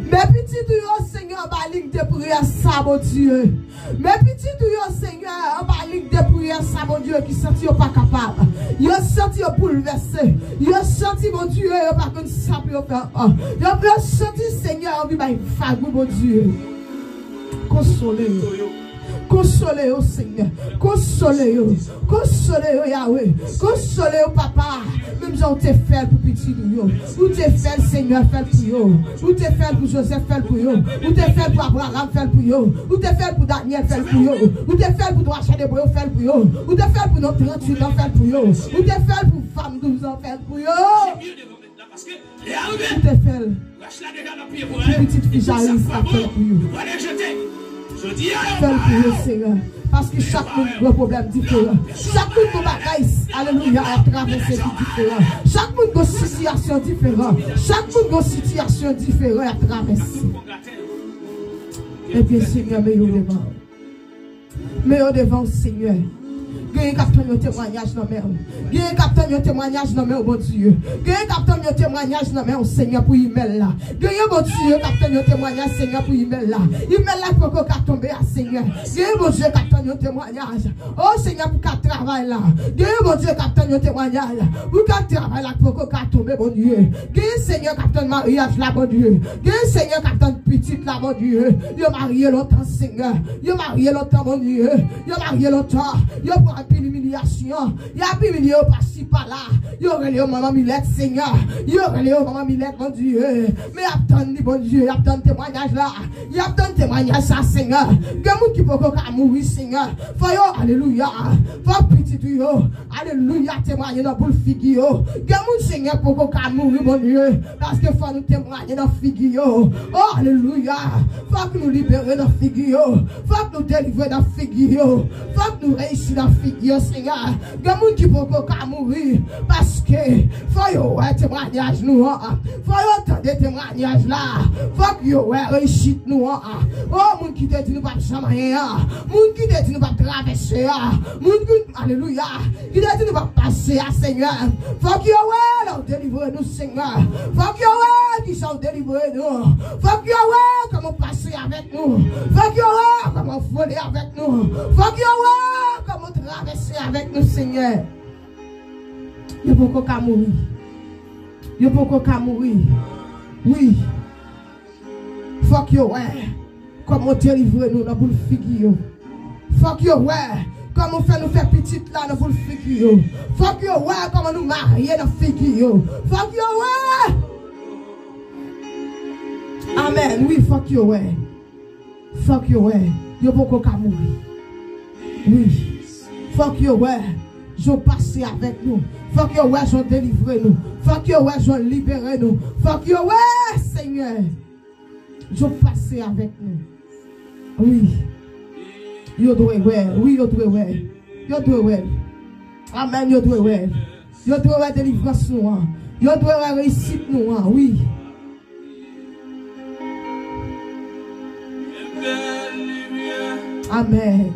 Men pitit ou yo, Senyè, anba lig de priyè sa, Bondye. Men pitit ou yo, Senyè, anba lig de priyè sa, Bondye, ki santi yo pa kapab. Yo santi yo boulvèse. Yo santi, Bondye, yo pa konn sa pou yo fè ankò. Yo, yo santi, Senyè, anvi bay vag, wi, Bondye. Konsole yo. Konsole yo, Senyè. Konsole yo. Konsole yo, Yahweh. Konsole yo, Papa. Menm jan ou te fè l pou pitit ou yo. Ou te fè l, Senyè, fè l pou yo. Ou te fè l pou Joseph, fè l pou yo. Ou te fè l pou Abraham, fè l pou yo. Ou te fè l pou Daniel, fè l pou yo. Ou te fè l pou twa chèn ebre yo, fè l pou yo. Ou te fè l pou nonm tranntuit an, fè l pou yo. Ou te fè l pou fanm douz an, fè l pou yo. Ou te fè l pou pitit fi Jayis la, fè l pou yo. Fè l pou yo, Senyè. Paske chak moun gen pwoblèm diferan. Chak moun gen bagay, alelouya, y ap travèse ki diferan. Chak moun gen sitiyasyon diferan. Chak moun gen sitiyasyon diferan y ap travèse. Ebyen, Senyè, men yo devan w. Men yo devan w, Senyè. Genyen k ap tann yon temwayaj nan men w. Genyen k ap tann yon temwayaj nan men w, Bondye. Genyen k ap tann yon temwayaj nan men w, Senyè, pou imèl la. Genyen, Bondye, k ap tann yon temwayaj, Senyè, pou imèl la. Imèl la poko ka tonbe a, Senyè. Genyen, Bondye, k ap tann yon temwayaj. O, Senyè, pou kat travay la. Genyen, Bondye, k ap tann yon temwayaj. Pou kat travay la poko ka tonbe, Bondye. Genyen, Senyè, k ap tann maryaj la, Bondye. Genyen, Senyè, k ap tann pitit la, Bondye. Yo marye lontan, Senyè. Yo marye lontan, Bondye. Yo marye lontan. Yo pran anpil imilyasyon. Y ap imilye yo pasi pala. Yo rele yo manman Milèt, Senyè. Yo rele yo manman Milèt, Bondye. Men y ap tann li, Bondye. Y ap tann temwayaj la. Y ap tann temwayaj sa, Senyè. Gen moun ki poko ka mouri, Senyè. Fò yo, alelouya. Fò pitit ou yo. Alelouya, temwaye nan boul figi yo. Gen moun, Senyè, poko ka mouri, Bondye, paske fò nou temwaye nan figi yo. O, alelouya. Fòk nou libere nan figi yo. Fòk nou delivre nan figi yo. Fòk nou reyisi nan figi yo, Senyè. Gen moun ki poko ka mouri, paske fò yo wè temwayaj nou an. Fò yo tande temwayaj la. Fòk yo wè reyisit nou an. O, moun ki te di nou p ap janm anyen an. Moun ki te di nou p ap travèse an. Moun ki, alelouya, ki te di nou p ap pase a, Senyè. Fòk yo wè lè w delivre nou, Senyè. Fòk yo wè kijan w delivre nou. Fòk yo wè kòman w pase avèk nou. Fòk yo wè kòman w vole avèk nou. Fòk yo wè kòman w travèse avèk nou, Senyè. Yo poko ka mouri. Yo poko ka mouri. Wi. Fòk yo wè kòman w delivre nou nan boul figi yo. Fòk yo wè kòman w fè nou fè pitit la nan boul figi yo. Fòk yo wè kòman nou marye nan figi yo. Fòk yo wè. Amèn. Wi, fòk yo wè. Fòk yo wè. Yo poko ka mouri. Wi. Fòk yo wè jan w pase avèk nou. Fòk yo wè jan w delivre nou. Fòk yo wè jan w libere nou. Fòk yo wè, Senyè, jan w pase avèk nou. Wi. Yo dwe wè. Wi, yo dwe wè. Yo dwe wè. Amèn, yo dwe wè. Yo dwe wè delivrans nou an. Yo dwe wè reyisit nou an. Wi. Amèn.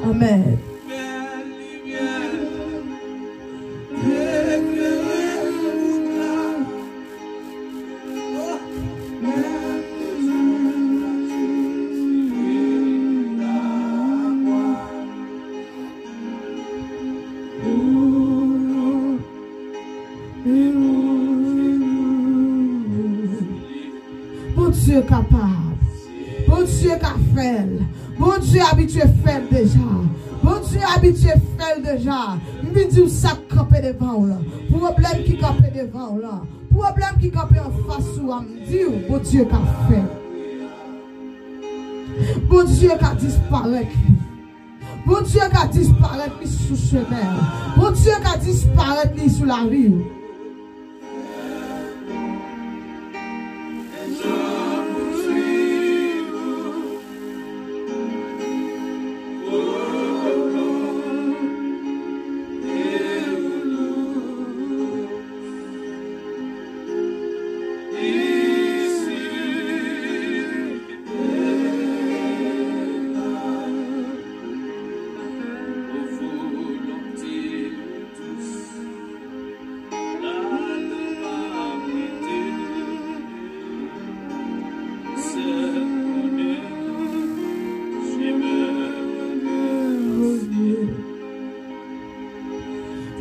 Amèn. Bondye kapab. Bondye ka fè l. Bondye abitye fè l deja. Bondye abitye fè l deja. M vin di w sa k kanpe devan w lan. Pwoblèm ki kanpe devan w lan. Pwoblèm ki kanpe anfas ou a, m di w, Bondye ka fè l. Bondye ka disparèt li. Bondye ka disparèt li sou chemen. Bondye ka disparèt li sou lavi w.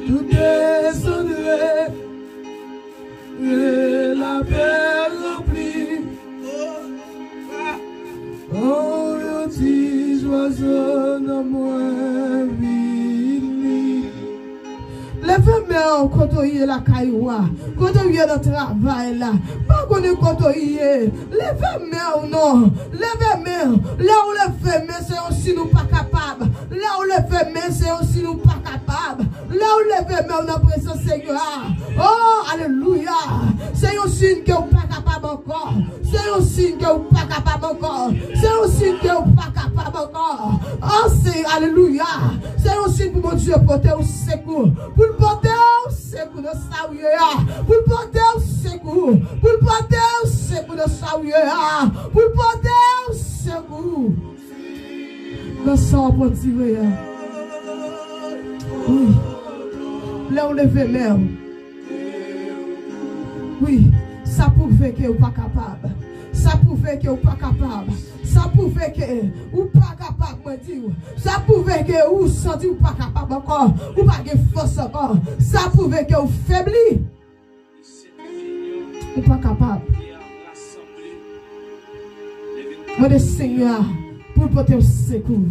Tout dezòd e lapè ranpli. Oh, yon ti zwazo nan mwen vini. Leve men w kote w ye lakay ou a, kote w ye nan travay la. Pa konnen kote w ye. Leve men w non. Leve men w. Lè w leve men, se yon siy ou pa kapab. Lè w leve men, se yon siy ou pa kapab. Lè w leve men w nan prezans Senyè a, oh, alelouya! Se yon siy ke w pa kapab ankò. Se yon siy ke w pa kapab ankò. Se yon siy ke w pa kapab ankò. Oh, se, alelouya! Se yon siy pou Bondye pote w sekou. Pou l pote w sekou nan sa w ye a. Pou l pote w sekou. Pou l pote w sekou nan sa w ye a. Pou l pote w sekou. Nan sa w ap andire a. Wi. Lè w leve men w. Wi. Sa pwouve ke w pa kapab. Sa pwouve ke w pa kapab. Sa pwouve ke ou pa kapab, mwen di w. Sa pwouve ke ou santi w pa kapab ankò. Ou pa gen fòs ankò. Sa pwouve ke w febli. Ou pa kapab. Mande Senyè a pou l pote w sekou.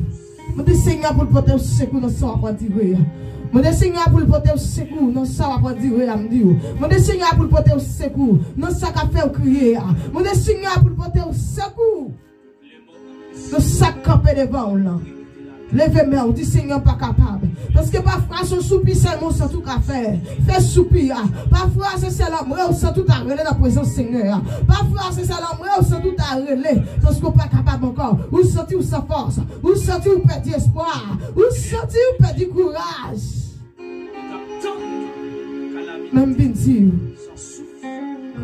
Mande Senyè a pou l pote w sekou nan sa w ap andire a. Mande Senyè a pou l pote w sekou nan sa w ap andire a, m di w. Mande Senyè a pou l pote w sekou nan sa k ap fè w kriye a. Mande Senyè a pou l pote w sekou. Nan sa k kanpe devan w lan. Leve men w, di, Senyè, m pa kapab. Paske pafwa se soupi sèlman w santi w ka fè. Fè soupi a. Pafwa se sèl anmwe w santi w ta rele nan prezans Senyè a. Pafwa se sèl anmwe w santi w ta rele. Paske w pa kapab ankò. Ou santi w san fòs. Ou santi w pèdi espwa. Ou santi w pèdi kouraj. Men m vin di w,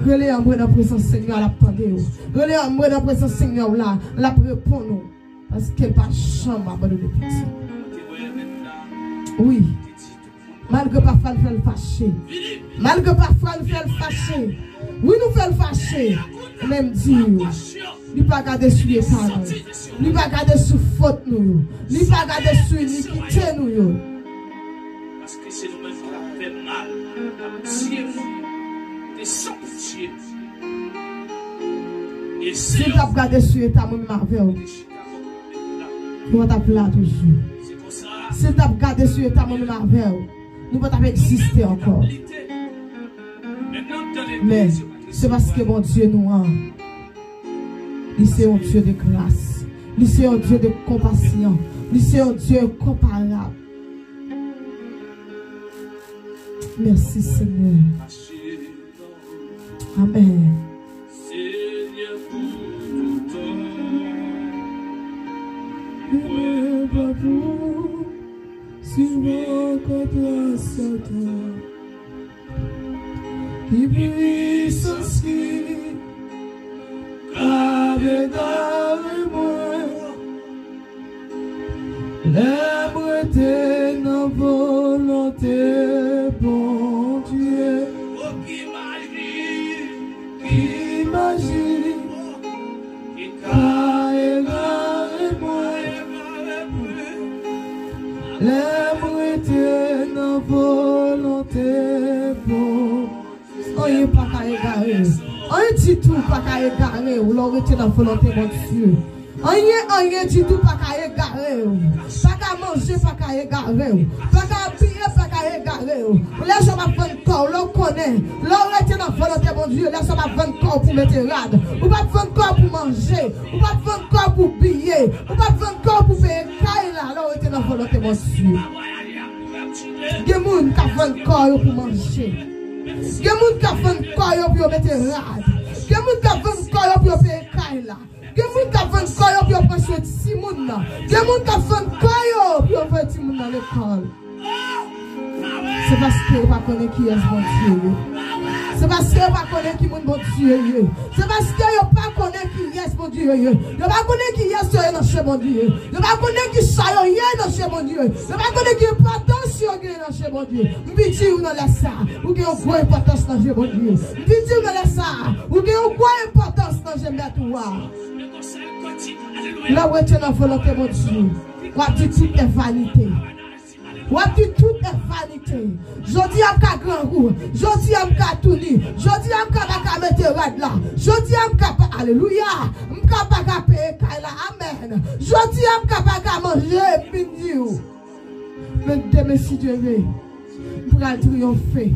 rele anmwe nan prezans Senyè a, l ap tande w. Rele anmwe nan prezans Senyè w la, l ap reponn ou. Paske l pa janm abandone piti. Wi. Malgre pafwa n fè l fache. Malgre pafwa n fè l fache. Wi, nou fè l fache. Men m di w, li pa gade sou eta nou. Li pa gade sou fot nou yo. Li pa gade sou inikite nou yo. Paske se nou menm k ap fè mal, k ap tiye moun, te san pitye. E si l t ap gade sou eta mwen menm avè w, nou pa t ap la toujou. Si l t ap gade sou eta mwen menm avè w, nou pa t ap egziste ankò. Men, se paske Bondye nou an, li se yon Dye de gras, li se yon Dye de konpasyon, li se yon Dye enkonparab. Mèsi, Senyè. Amèn. Senyè, pou toutan, mwen pa pou swiv ankò tras Satan. Ki pwisans ki ka egare mwen? Lè m rete nan volonte Bondye. O, ki maji, ki maji ki ka egare mwen. Lè m rete nan volonte Bondye. Anyen pa ka egare w. Anyen ditou pa ka egare w lè w rete nan volonte Bondye. Anyen, anyen ditou pa ka egare w. Pa ka manje pa ka egare w. Pa ka abiye pa ka egare w. Lè sa w ap vann kò w, lè w konnen, lè w rete nan volonte Bondye, lè sa w ap vann kò w pou mete rad. Ou p ap vann kò w pou manje. Ou p ap vann kò w pou biye. Ou p ap vann kò w pou peye kay la lè w rete nan volonte Bondye. Gen moun k ap vann kò yo pou manje. Gen moun k ap vann kò yo pou yo mete rad. Gen moun k ap vann kò yo pou yo peye kay la. Gen moun k ap vann kò yo pou yo pran swen timoun nan. Gen moun k ap vann kò yo pou yo voye timoun nan lekòl. Se paske yo pa konnen kiyès Bondye ye. Se paske yo pa konnen ki moun Bondye ye. Se paske yo pa konnen kiyès Bondye ye. Yo pa konnen kiyès yo ye nan je Bondye. Yo pa konnen ki sa yo ye nan je Bondye. Yo pa konnen ki enpòtans yo gen nan je Bondye. M vin di w nan lè sa, ou gen yon gwo enpòtans nan je Bondye. M vin di w nan lè sa, ou gen yon gwo enpòtans nan je Mèt ou a. Lè w rete nan volonte Bondye, w ap di tout est vanité. W ap di tout est vanité. Jodi a m ka grangou. Jodi a m ka touni. Jodi a m ka pa ka mete rad la. Jodi a m ka pa, alelouya, m ka pa ka peye kay la. Amèn. Jodi a m ka pa ka manje, m vin di w. Men demen si Dye vle, m pral triyonfe.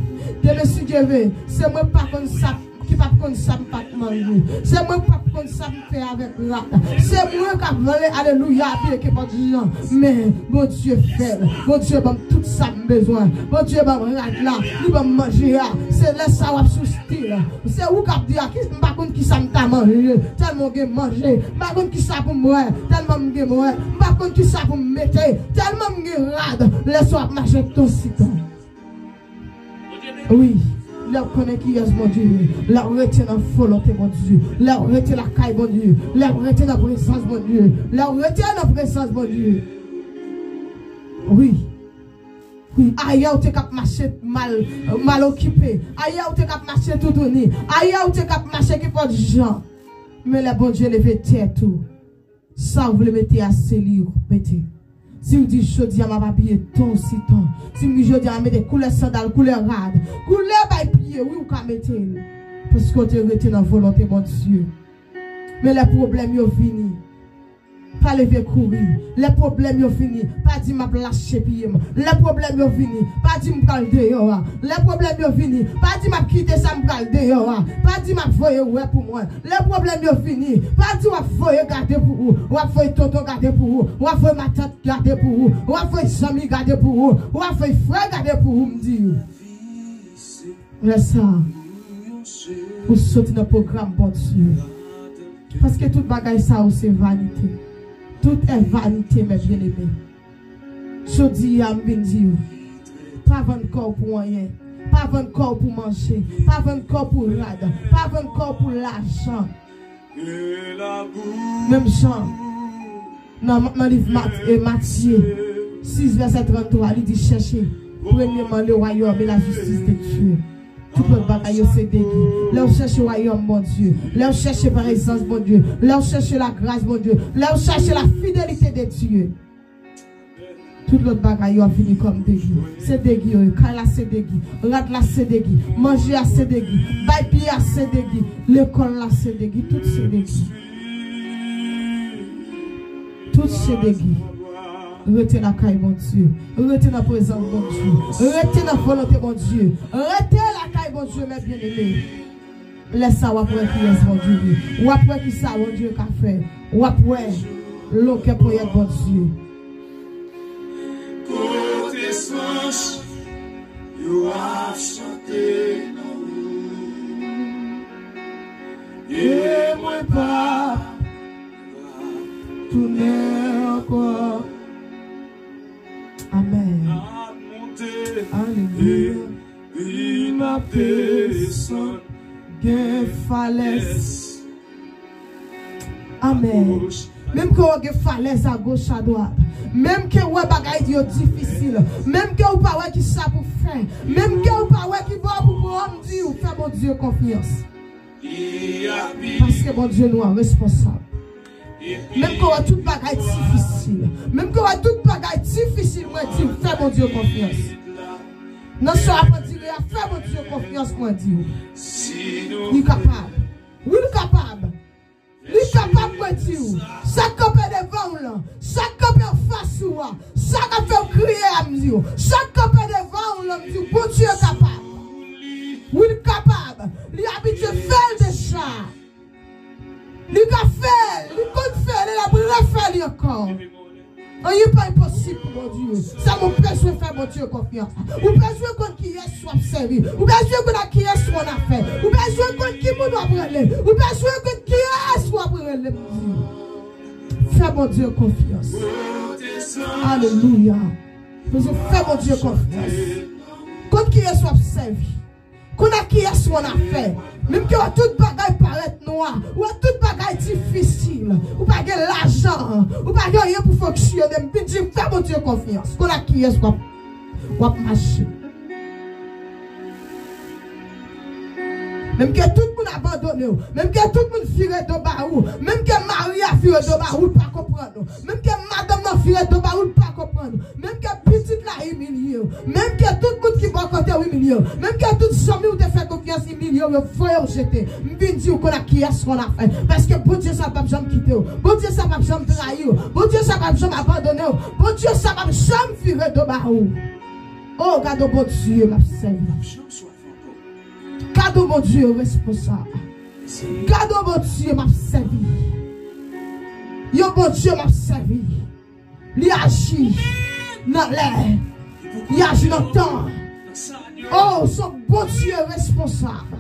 Demen si Dye vle, se mwen pa konn sa ki p ap konn sa m p ap manje. Se mwen p ap konn sa m fè avèk rad. Se mwen k ap vle, alelouya, apiye ke Bondye an. Men Bondye fè l. Bondye ban m tout sa m bezwen. Bondye ban m rad la, li ban m manje a. Se lè sa w ap sou stil. Se ou k ap di a, ki, m pa konn ki sa m ta manje, tèlman w gen manje. M pa konn ki sa pou m bwè, tèlman m gen bwè. M pa konn ki sa pou m mete, tèlman m gen rad. Lè sa w ap mache tonsiton. Wi, lè w konnen kiyès Bondye ye, lè w rete nan volonte Bondye, lè w rete lakay Bondye, lè w rete nan prezans Bondye, lè w rete nan prezans Bondye. Wi. Wi, ayè w te k ap mache mal, mal okipe. Ayè w te k ap mache toutouni. Ayè w te k ap mache kenpòt jan. Men lè Bondye leve tèt ou, sa w vle mete a se li w mete. Si w di jodi a m ap abiye tonsiton. Si m di jodi a m ap mete koulè sandal, koulè rad, koulè bay pye, wi, ou ka mete l. Paske w te rete nan volonte Bondye. Men lè pwoblèm yo vini, pa leve kouri. Lè pwoblèm yo vini, pa di m ap lache pye m. Lè pwoblèm yo vini, pa di m pral deyò a. Lè pwoblèm yo vini, pa di m ap kite sa m pral deyò a. Pa di m ap voye wè pou mwen. Lè pwoblèm yo vini, pa di w ap voye gade pou ou. W ap voye tonton gade pou ou. W ap voye matant gade pou ou. W ap voye zanmi gade pou ou. W ap voye frè gade pou ou, m di w. Lè sa, ou soti nan pwogram Bondye. Paske tout bagay sa yo se vanite. Tout est vanité, mes bien-aimés. Jodi a, m vin di w, pa vann kò w pou anyen. Pa vann kò w pou manje. Pa vann kò w pou rad. Pa vann kò w pou lajan. Menm jan, nan, nan liv Mat-, e, Matye sis, vèsè tranntwa, li di, chèche premyèman le royaume et la justice de Dieu. Tout lòt bagay yo se degi. Lè w chèche wayòm Bondye, lè w chèche prezans Bondye, lè w chèche lagras Bondye, lè w chèche la fidelite de Dieu, tout lòt bagay yo ap vini kòm degi. Se degi yo ye. Kay la se degi. Rad la se degi. Manje a se degi. Bay pye a se degi. Lekòl la se degi. Tout se degi. Tout se degi. Rete lakay Bondye. Rete nan prezans Bondye. Rete nan volonte Bondye. Rete lakay Bondye, mes bien-aimés. Lè sa w ap wè kiyès Bondye ye. W ap wè kisa Bondye ka fè. W ap wè longè ponyèt Bondye. Kote zanj yo ap chante nan ou. E mwen pa tounen ankò. Amèn. Alelouya. Vin ap desann, gen falèz. Amèn. Menm ke w gen falèz agoch, adwat, menm ke w wè bagay yo difisil, menm ke w pa wè ki sa pou fè, menm ke w pa wè ki bò pou pran, m di w, fè Bondye konfyans. Paske Bondye nou an responsab. Menm ke w wè tout bagay difisil, menm ke w wè tout bagay difisil, mwen di w, fè Bondye konfyans. Nan sa w ap andire a, fè Bondye konfyans, mwen di w. Li kapab. Wi, li kapab. Li kapab, mwen di w. Sa k kanpe devan w lan, sa k kanpe anfas ou a, sa k ap fè w kriye a, m di w. Sa k kanpe devan w lan, m di w, Bondye kapab. Wi, li kapab. Li abitye fè l deja. Li ka fè l, li konn fè l, e l ap refè li ankò. Anyen pa enposib pou Bondye. Sèlman ou bezwen fè Bondye konfyans. Ou bezwen konn kiyès w ap sèvi. Ou bezwen konn ak kiyès w an afè. Ou bezwen konn ki moun w ap rele. Ou bezwen konn kiyès w ap rele, m di. Fè Bondye konfyans. Alelouya. Bezwen fè Bondye konfyans. Konn kiyès w ap sèvi. Konn ak kiyès w an afè. Menm ke w wè tout bagay parèt nwa, w wè tout bagay difisil, ou pa gen lajan, ou pa gen anyen pou fonksyone, m vin di fè Bondye konfyans. Konn ak kiyès w ap, w ap mache. Menm ke tout moun abandone w, menm ke tout moun vire do ba ou, menm ke mari a vire do ba ou, l pa konprann ou, menm ke madanm nan vire do ba ou, l pa konprann ou, menm ke pitit la imilye w, menm ke tout moun ki bò kote w imilye w, menm ke tout zanmi ou te fè konfyans imilye w, yo voye w jete. M vin di w konn ak kiyès w an afè. Paske Bondye sa p ap janm kite w. Bondye sa p ap janm trayi w. Bondye sa p ap janm abandone w. Bondye sa p ap janm vire do ba ou. O, gade yon Bondye m ap sèvi. Gade yon Bondye responsab. Gade yon Bondye m ap sèvi. Yon Bondye m ap sèvi. Li aji nan lè. Li aji nan tan. O, se yon Bondye responsab.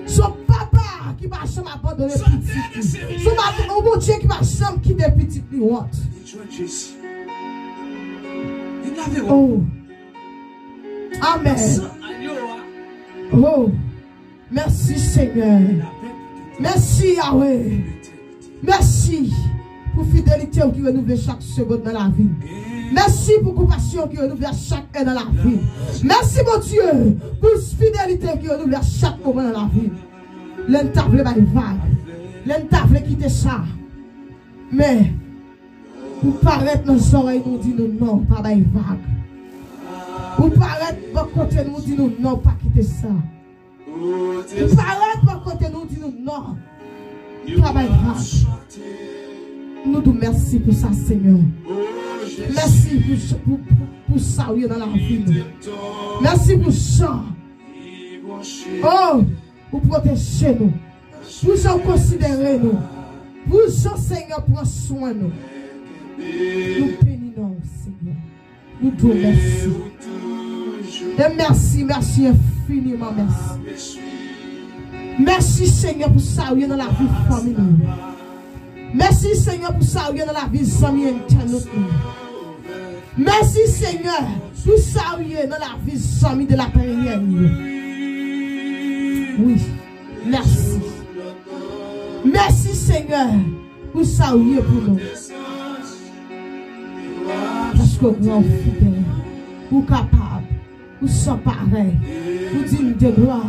Se yon papa ki pa janm abandone pitit li. Se yon papa, yon Bondye ki pa janm kite pitit li wont. O. Amèn. O. Mèsi, Senyè. Mèsi, Yahweh. Mèsi pou fidelite w ki renouvle chak segonn nan lavi m. Mèsi pou konpasyon w ki renouvle a chak è nan lavi m. Mèsi, Bondye, pou fidelite w ki renouvle a chak moman nan lavi m. Lè n ta vle bay vag, lè n ta vle kite sa, men ou parèt nan zòrèy nou, di nou non, pa bay vag. Ou parèt bò kote nou, di nou non, pa kite sa. Ou parèt bò kote nou, di nou non. Travay vag. Nou di w mèsi pou sa, Senyè. Mèsi pou, pou, pou, pou sa w ye nan lavi nou. Mèsi pou jan, o, ou pwoteje nou. Pou jan w konsidere nou. Pou jan, Senyè, pran swen nou. Nou beni non w, Senyè. Nou di w mèsi. E mèsi, mèsi enfiniman, mèsi. Mèsi, Senyè, pou sa w ye nan lavi fanmi nou. Mèsi, Senyè, pou sa w ye nan lavi zanmi entènot nou. Mèsi, Senyè, pou sa w ye nan lavi zanmi de la peryèn yo. Wi, mèsi. Mèsi, Senyè, pou sa w ye pou nou. Paske w gran, w fidèl, ou kapab, ou san parèy, ou diy de glwa,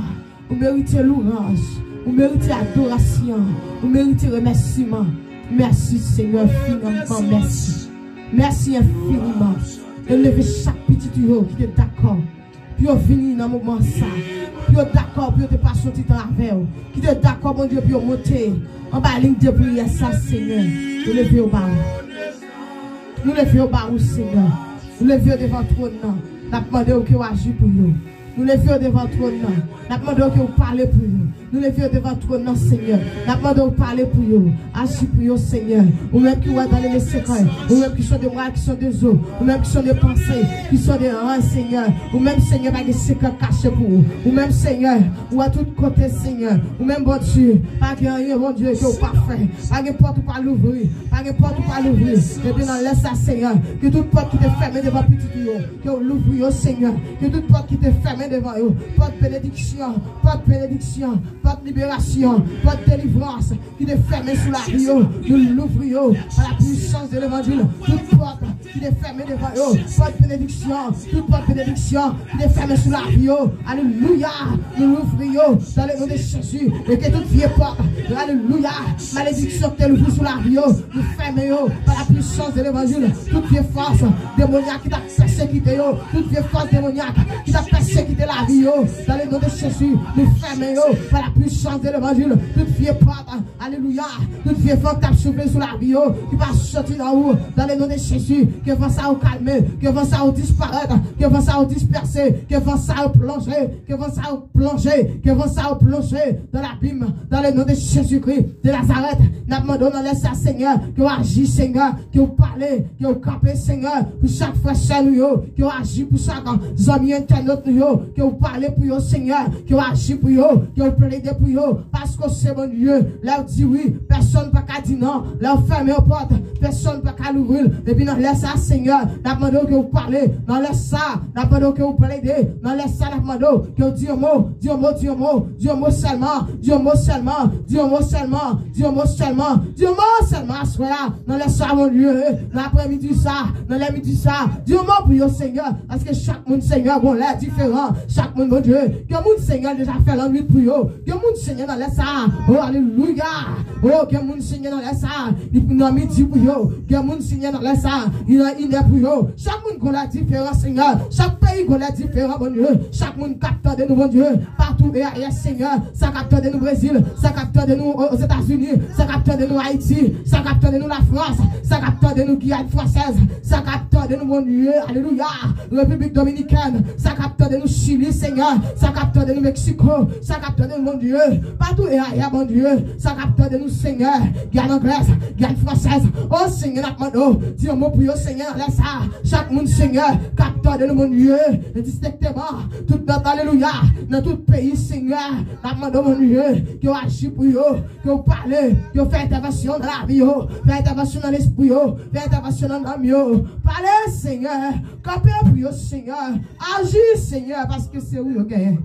ou merite louwanj, ou merite adorasyon, ou merite remèsiman. Mèsi, Senyè, enfiniman, mèsi. Mèsi enfiniman. E leve chak pitit ou yo ki te dakò pou yo vini nan moman sa, pou yo dakò pou yo te pase yon ti tan avè w, ki te dakò, Bondye, pou yo monte anba liy de priyè sa, Senyè. Nou leve yo ba ou. Nou leve yo ba ou, Senyè. Nou leve yo devan twòn nan. N ap mande w ke w aji pou yo. Nou leve yo devan twòn nan. N ap mande w ke w pale pou yo. Nou leve yo devan twòn nan, Senyè. N ap mande w pale pou yo. Aji pou yo, Senyè. Ou menm ki wè dans le secret. Ou menm ki sonde mwa, ki sonde zo. Ou menm ki sonde panse, ki sonde ran, Senyè. Ou menm, Senyè, pa gen sekrè kache pou ou. Ou menm, Senyè, ou wè tout kote, Senyè. Ou menm, Bondye, pa gen anyen, Bondye, ke w pa fè. Pa gen pòt ou pa louvri. Pa gen pòt ou pa louvri. Depi nan lè sa, Senyè, ke tout pòt ki te fèmen devan pitit ou yo, ke w louvri yo, Senyè. Ke tout pòt ki te fèmen devan yo, pòt benediksyon, pòt benediksyon, pòt liberasyon, pòt delivrans ki te fèmen sou lavi yo, nou louvri yo pa la puissance de l'évangile. Tout pòt ki te fèmen devan yo, pòt benediksyon, tout pòt benediksyon ki te fèmen sou lavi yo, alelouya, nou louvri yo dans le nom de Jésus. E ke tout vye pòt, alelouya, malediksyon ki te louvri sou lavi yo, nou fèmen yo pa la puissance de l'évangile. Tout vye fòs demonyak ki t ap pèsekite yo, tout vye fòs demonyak ki t ap pèsekite lavi yo, dans le nom de Jésus, nou fèmen yo pa la puissance de l'évangile. Tout vye pòt, alelouya, tout vye van k t ap soufle sou lavi yo, ki pa soti nan ou, dans le nom de Jésus, Ke van sa yo kalme, ke van sa yo disparèt, ke van sa yo dispèse, ke van sa yo plonje, ke van sa yo plonje, ke van sa yo plonje dans l'abîme, dans le nom de Jésus-Christ de Nazareth. N ap mande w nan lè sa, Senyè, ke w aji, Senyè, ke w pale, ke w kanpe, Senyè, pou chak frè sè nou yo, ke w aji pou chak zanmi entènot nou yo, ke w pale pou yo, Senyè, ke w aji pou yo, ke w plede pou yo, paske w se Bondye. Lè w di wi, pèsonn pa ka di non. Lè w fèmen yon pòt, pèsonn pa ka louvri l. Epi nan lè sa, Senyè, n ap mande w ke w pale. Nan lè sa, n ap mande w ke w plede. Nan lè sa, n ap mande w ke w di yon mo, di yon mo, di yon mo, di yon mo sèlman, di yon mo sèlman, di yon mo sèlman, di yon mo sèlman, di yon mo sèlman aswè a. Nan lè sa, Bondye, nan aprèmidi sa, nan lè midi sa, di yon mo pou yo, Senyè, paske chak moun, Senyè, gon lè diferan. Chak moun, Bondye, gen moun, Senyè, deja fè lannwit pou yo. Gen moun, Senyè, nan lè sa, o, alelouya. O, gen moun, Senyè, nan lè sa, li nan midi pou yo. Gen moun, Senyè, nan lè sa, li nan inè pou yo. Chak moun gon lè diferan, Senyè. Chak peyi gon lè diferan, Bondye. Chak moun k ap tande nou, Bondye, patou e ayè, Senyè. Sa k ap tande nou Brezil, sa k ap tande nou o- Ozetazini, sa k ap tande nou Ayiti, sa k ap tande nou Lafrans, sa k ap tande nou Giyàn Fransèz, sa k ap tande nou, Bondye, alelouya, Repiblik Dominikèn, sa k ap tande nou Chili, Senyè, sa k ap tande nou Meksiko, sa k ap tande nou, Bondye, patou e ayè, Bondye, sa k ap tande nou, Senyè, Giyàn Anglèz, Giyàn Fransèz, o Senyè, n ap mande w, di yon mo pou yo, Senyè, nan lè sa, chak moun, Senyè, k ap tande nou, Bondye, endistenkteman, tout nòt, alelouya, nan tout peyi, Senyè, n ap mande w, Bondye, ke w aji pou yo, ke w pale, ke w fè entèvansyon nan lavi yo, fè entèvansyon nan lespri yo, fè entèvansyon nan nanm yo. Pale, Senyè, kanpe pou yo, Senyè, aji, Senyè, paske se ou yo genyen.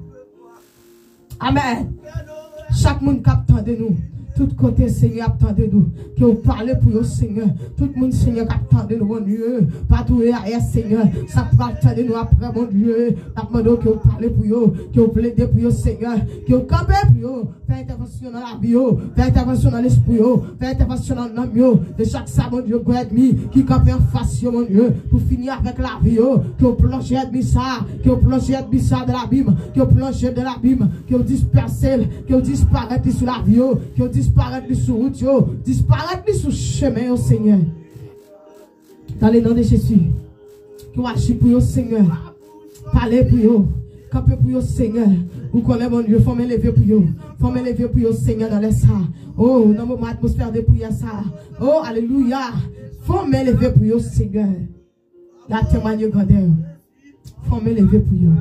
Amèn. Chak moun k ap tande nou, tout kote, Senyè, ap tande nou, ke w pale pou yo, Senyè. Tout moun, Senyè, k ap tande nou, Bondye, patou e ayè, Senyè, sa k pral tande nou aprè, Bondye, n ap mande w ke w pale pou yo, ke w plede pou yo, Senyè, ke w kanpe pou yo. Fè entèvansyon nan lavi yo. Fè entèvansyon nan lespri yo. Fè entèvansyon nan nanm yo. E chak sa, Bondye, gwo ènmi ki kanpe anfas yo, Bondye, pou fini avèk lavi yo. Ke w plonje ènmi sa. Ke w plonje ènmi sa dans l'abîme. Ke w plonje dans l'abîme. Ke w dispèse l. Ke w disparèt li sou lavi yo. Ke w disparèt li sou wout yo. Disparèt li sou chemen yo, Senyè. Dans le nom de Jésus. Ke w aji pou yo, Senyè. Pale pou yo. Kanpe pou yo, Senyè. Ou konnen, Bondye, fòme leve pou yo. Fòme leve pou yo, Senyè, nan lè sa. O, nan moman atmosfè de priyè sa. O, alelouya. Fòme leve pou yo, Senyè. Y a temwanye grandè. Fòme leve pou yo.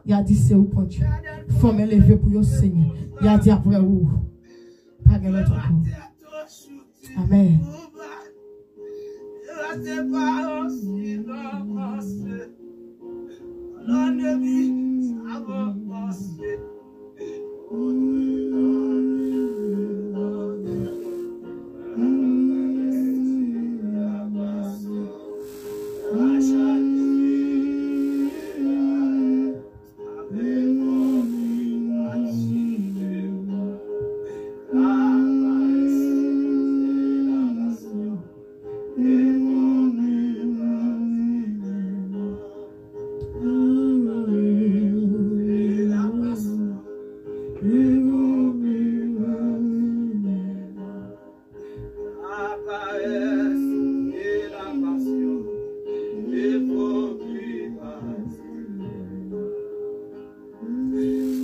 Y a di se ou, Bondye. Fòme leve pou yo, Senyè. Y a di aprè ou. Pa gen lòt ankò. Amèn.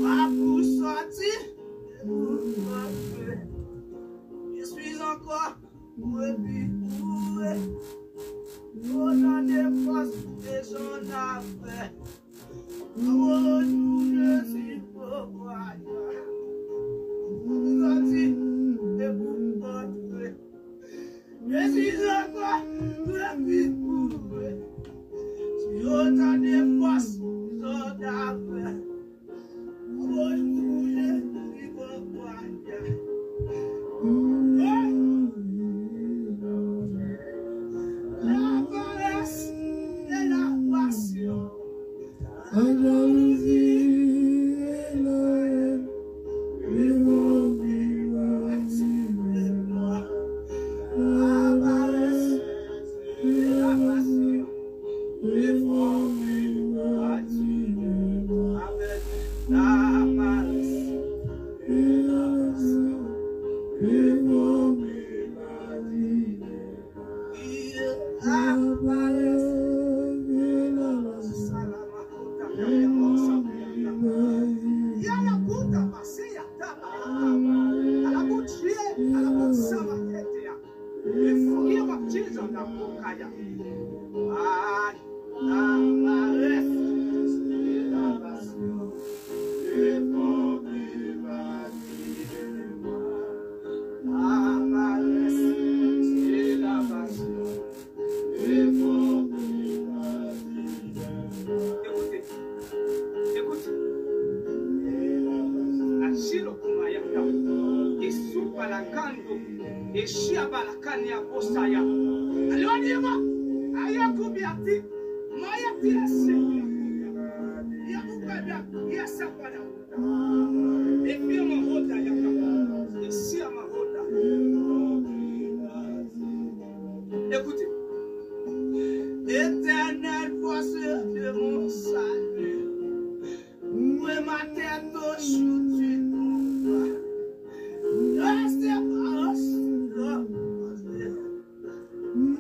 Frape pou sòti, pou rantre. Je suis encore. Ou epi ou e. Otan de fòs ou bezwen n ap fè. Anwo nou Jezi poko aya. Pou sòti e pou rantre. Jezi ankò, ou epi ou e. Si otan de fòs ou bezwen n ap fè. Balakando, Eshia Balakania Bosaya. Alonima, Ayakubiati, Mayati Eshia, Yabukabia, Yasapana, Efia Mahota, Yaka, Eshia Mahota. Écoutez. Éternel, voici de mon salut. Mwen maten toujou di nou. Reste pas.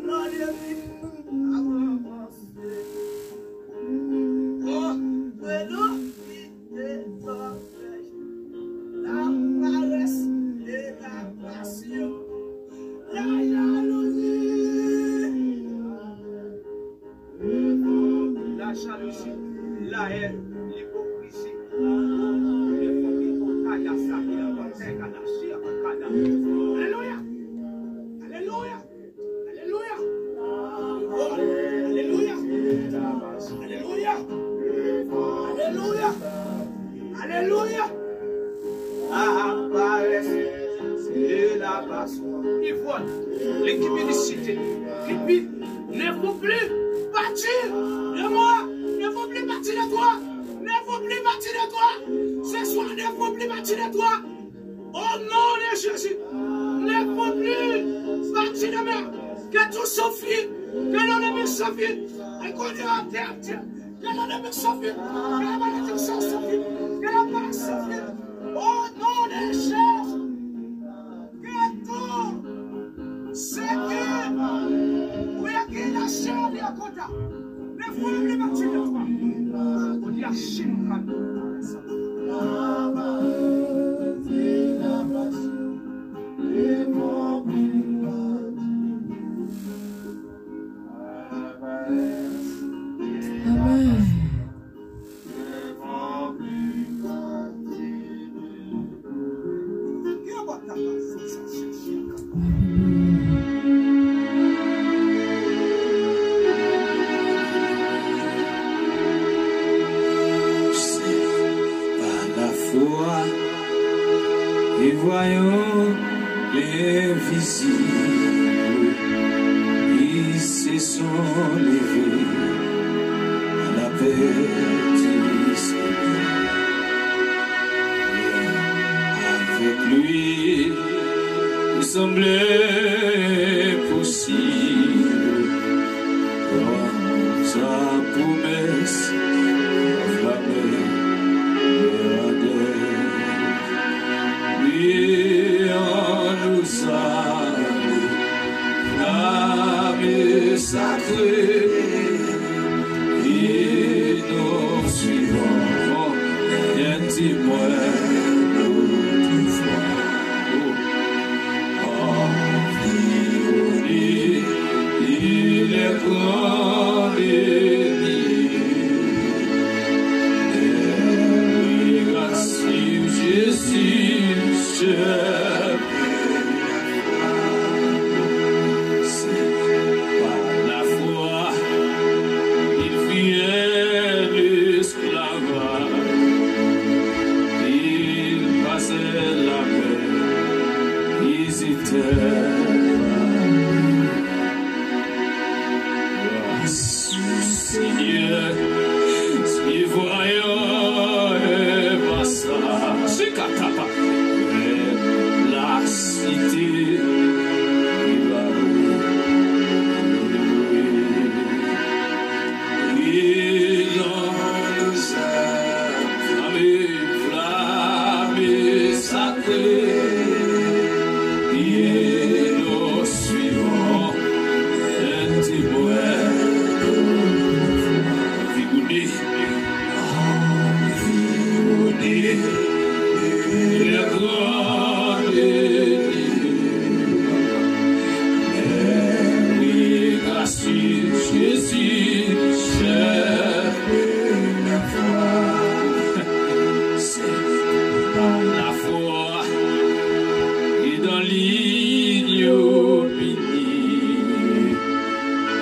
Non, de mi. Avanse. Oh, de nou. La paresse et la passion, la jalousie, la jalousie, la haine, l'hypocrisie, le faux, le faux, kada, sa, ki la, kada, si, kada. Alléluia. Alléluia. Alelouya! Oh, alelouya! Alelouya! Alelouya! Alelouya! Alelouya! La paresse et la passion. Ivwàn, likidinisite, kipi, ne faut plus partir de moi, ne faut plus partir de toi, ne faut plus partir de toi. Ce soir, ne faut plus partir de toi. Au nom de Jésus, ne faut plus partir de moi. Que tout souffrir, que l'ennemi souffre. Et qu'on est en terre, que l'ennemi souffre, que la malédiction souffre, que la mort souffre. Au nom de Jésus, que tout ce qui, oui, qui la chair est content. Amen. C'est par la foi, et voyons l'invisible, ils se sont levés à la paix du Seigneur. Avec lui, il semblait impossible, car sa promesse enflammait leur ardeur. Oui, on nous a flamme sacrée, et nous suivons un témoin d'autrefois. Environné, il est grand ennemi. Mais grâce sur Jésus, je C'est par la foi, il vient l'esclavage, il passait la mer, ils étaient Seigneur, si voyant un massacre, si katapa, la cité, il va louer. Et dans le sang, amen, flamme sacrée, et nous suivons un témoin. Environné, environné, le grand ennemi. Mais oui, grâce Jésus, je peux la voir. C'est par la foi et dans l'ignominie,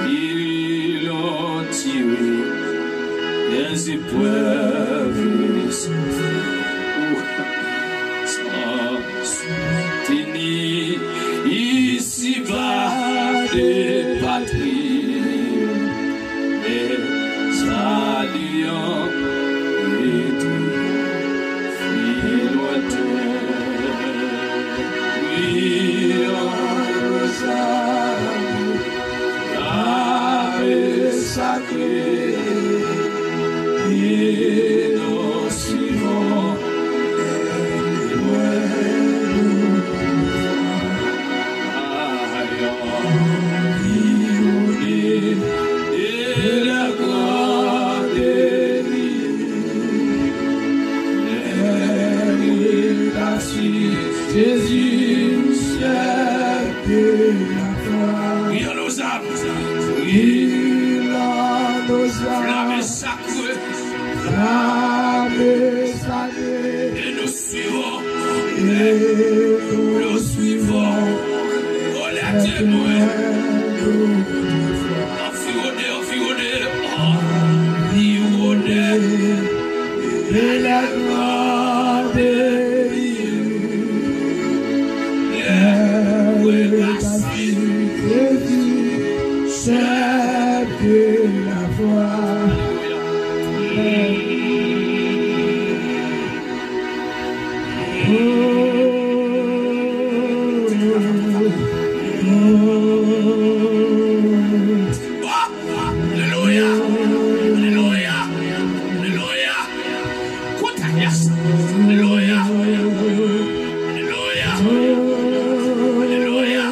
ils l'ont tiré des épreuves sans Chèf de la foi. Brille en nos âmes. Brille en nos âmes. Flamme sacrée. Flamme sacrée. Et nous suivons. Et nous suivons. Oh, les témoins. Environné, environné, environné de la gloire de Dieu. Les regards sur Jésus, chef de la foi. Alelouya! Alelouya! Alelouya! Kontanyas! Alelouya! Alelouya! Alelouya!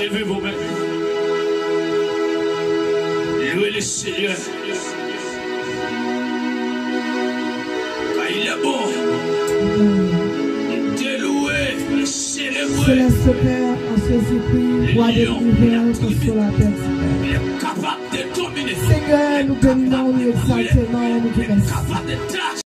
Leve vò men. Louez le Seigneur. Car il est bon de louer, de célébrer. Céleste Père, en Jésus-Christ, roi de l'univers, consolateur divin. Il est capable de dominer. Seigneur, nous bénissons, nous exaltons, nous te remercions.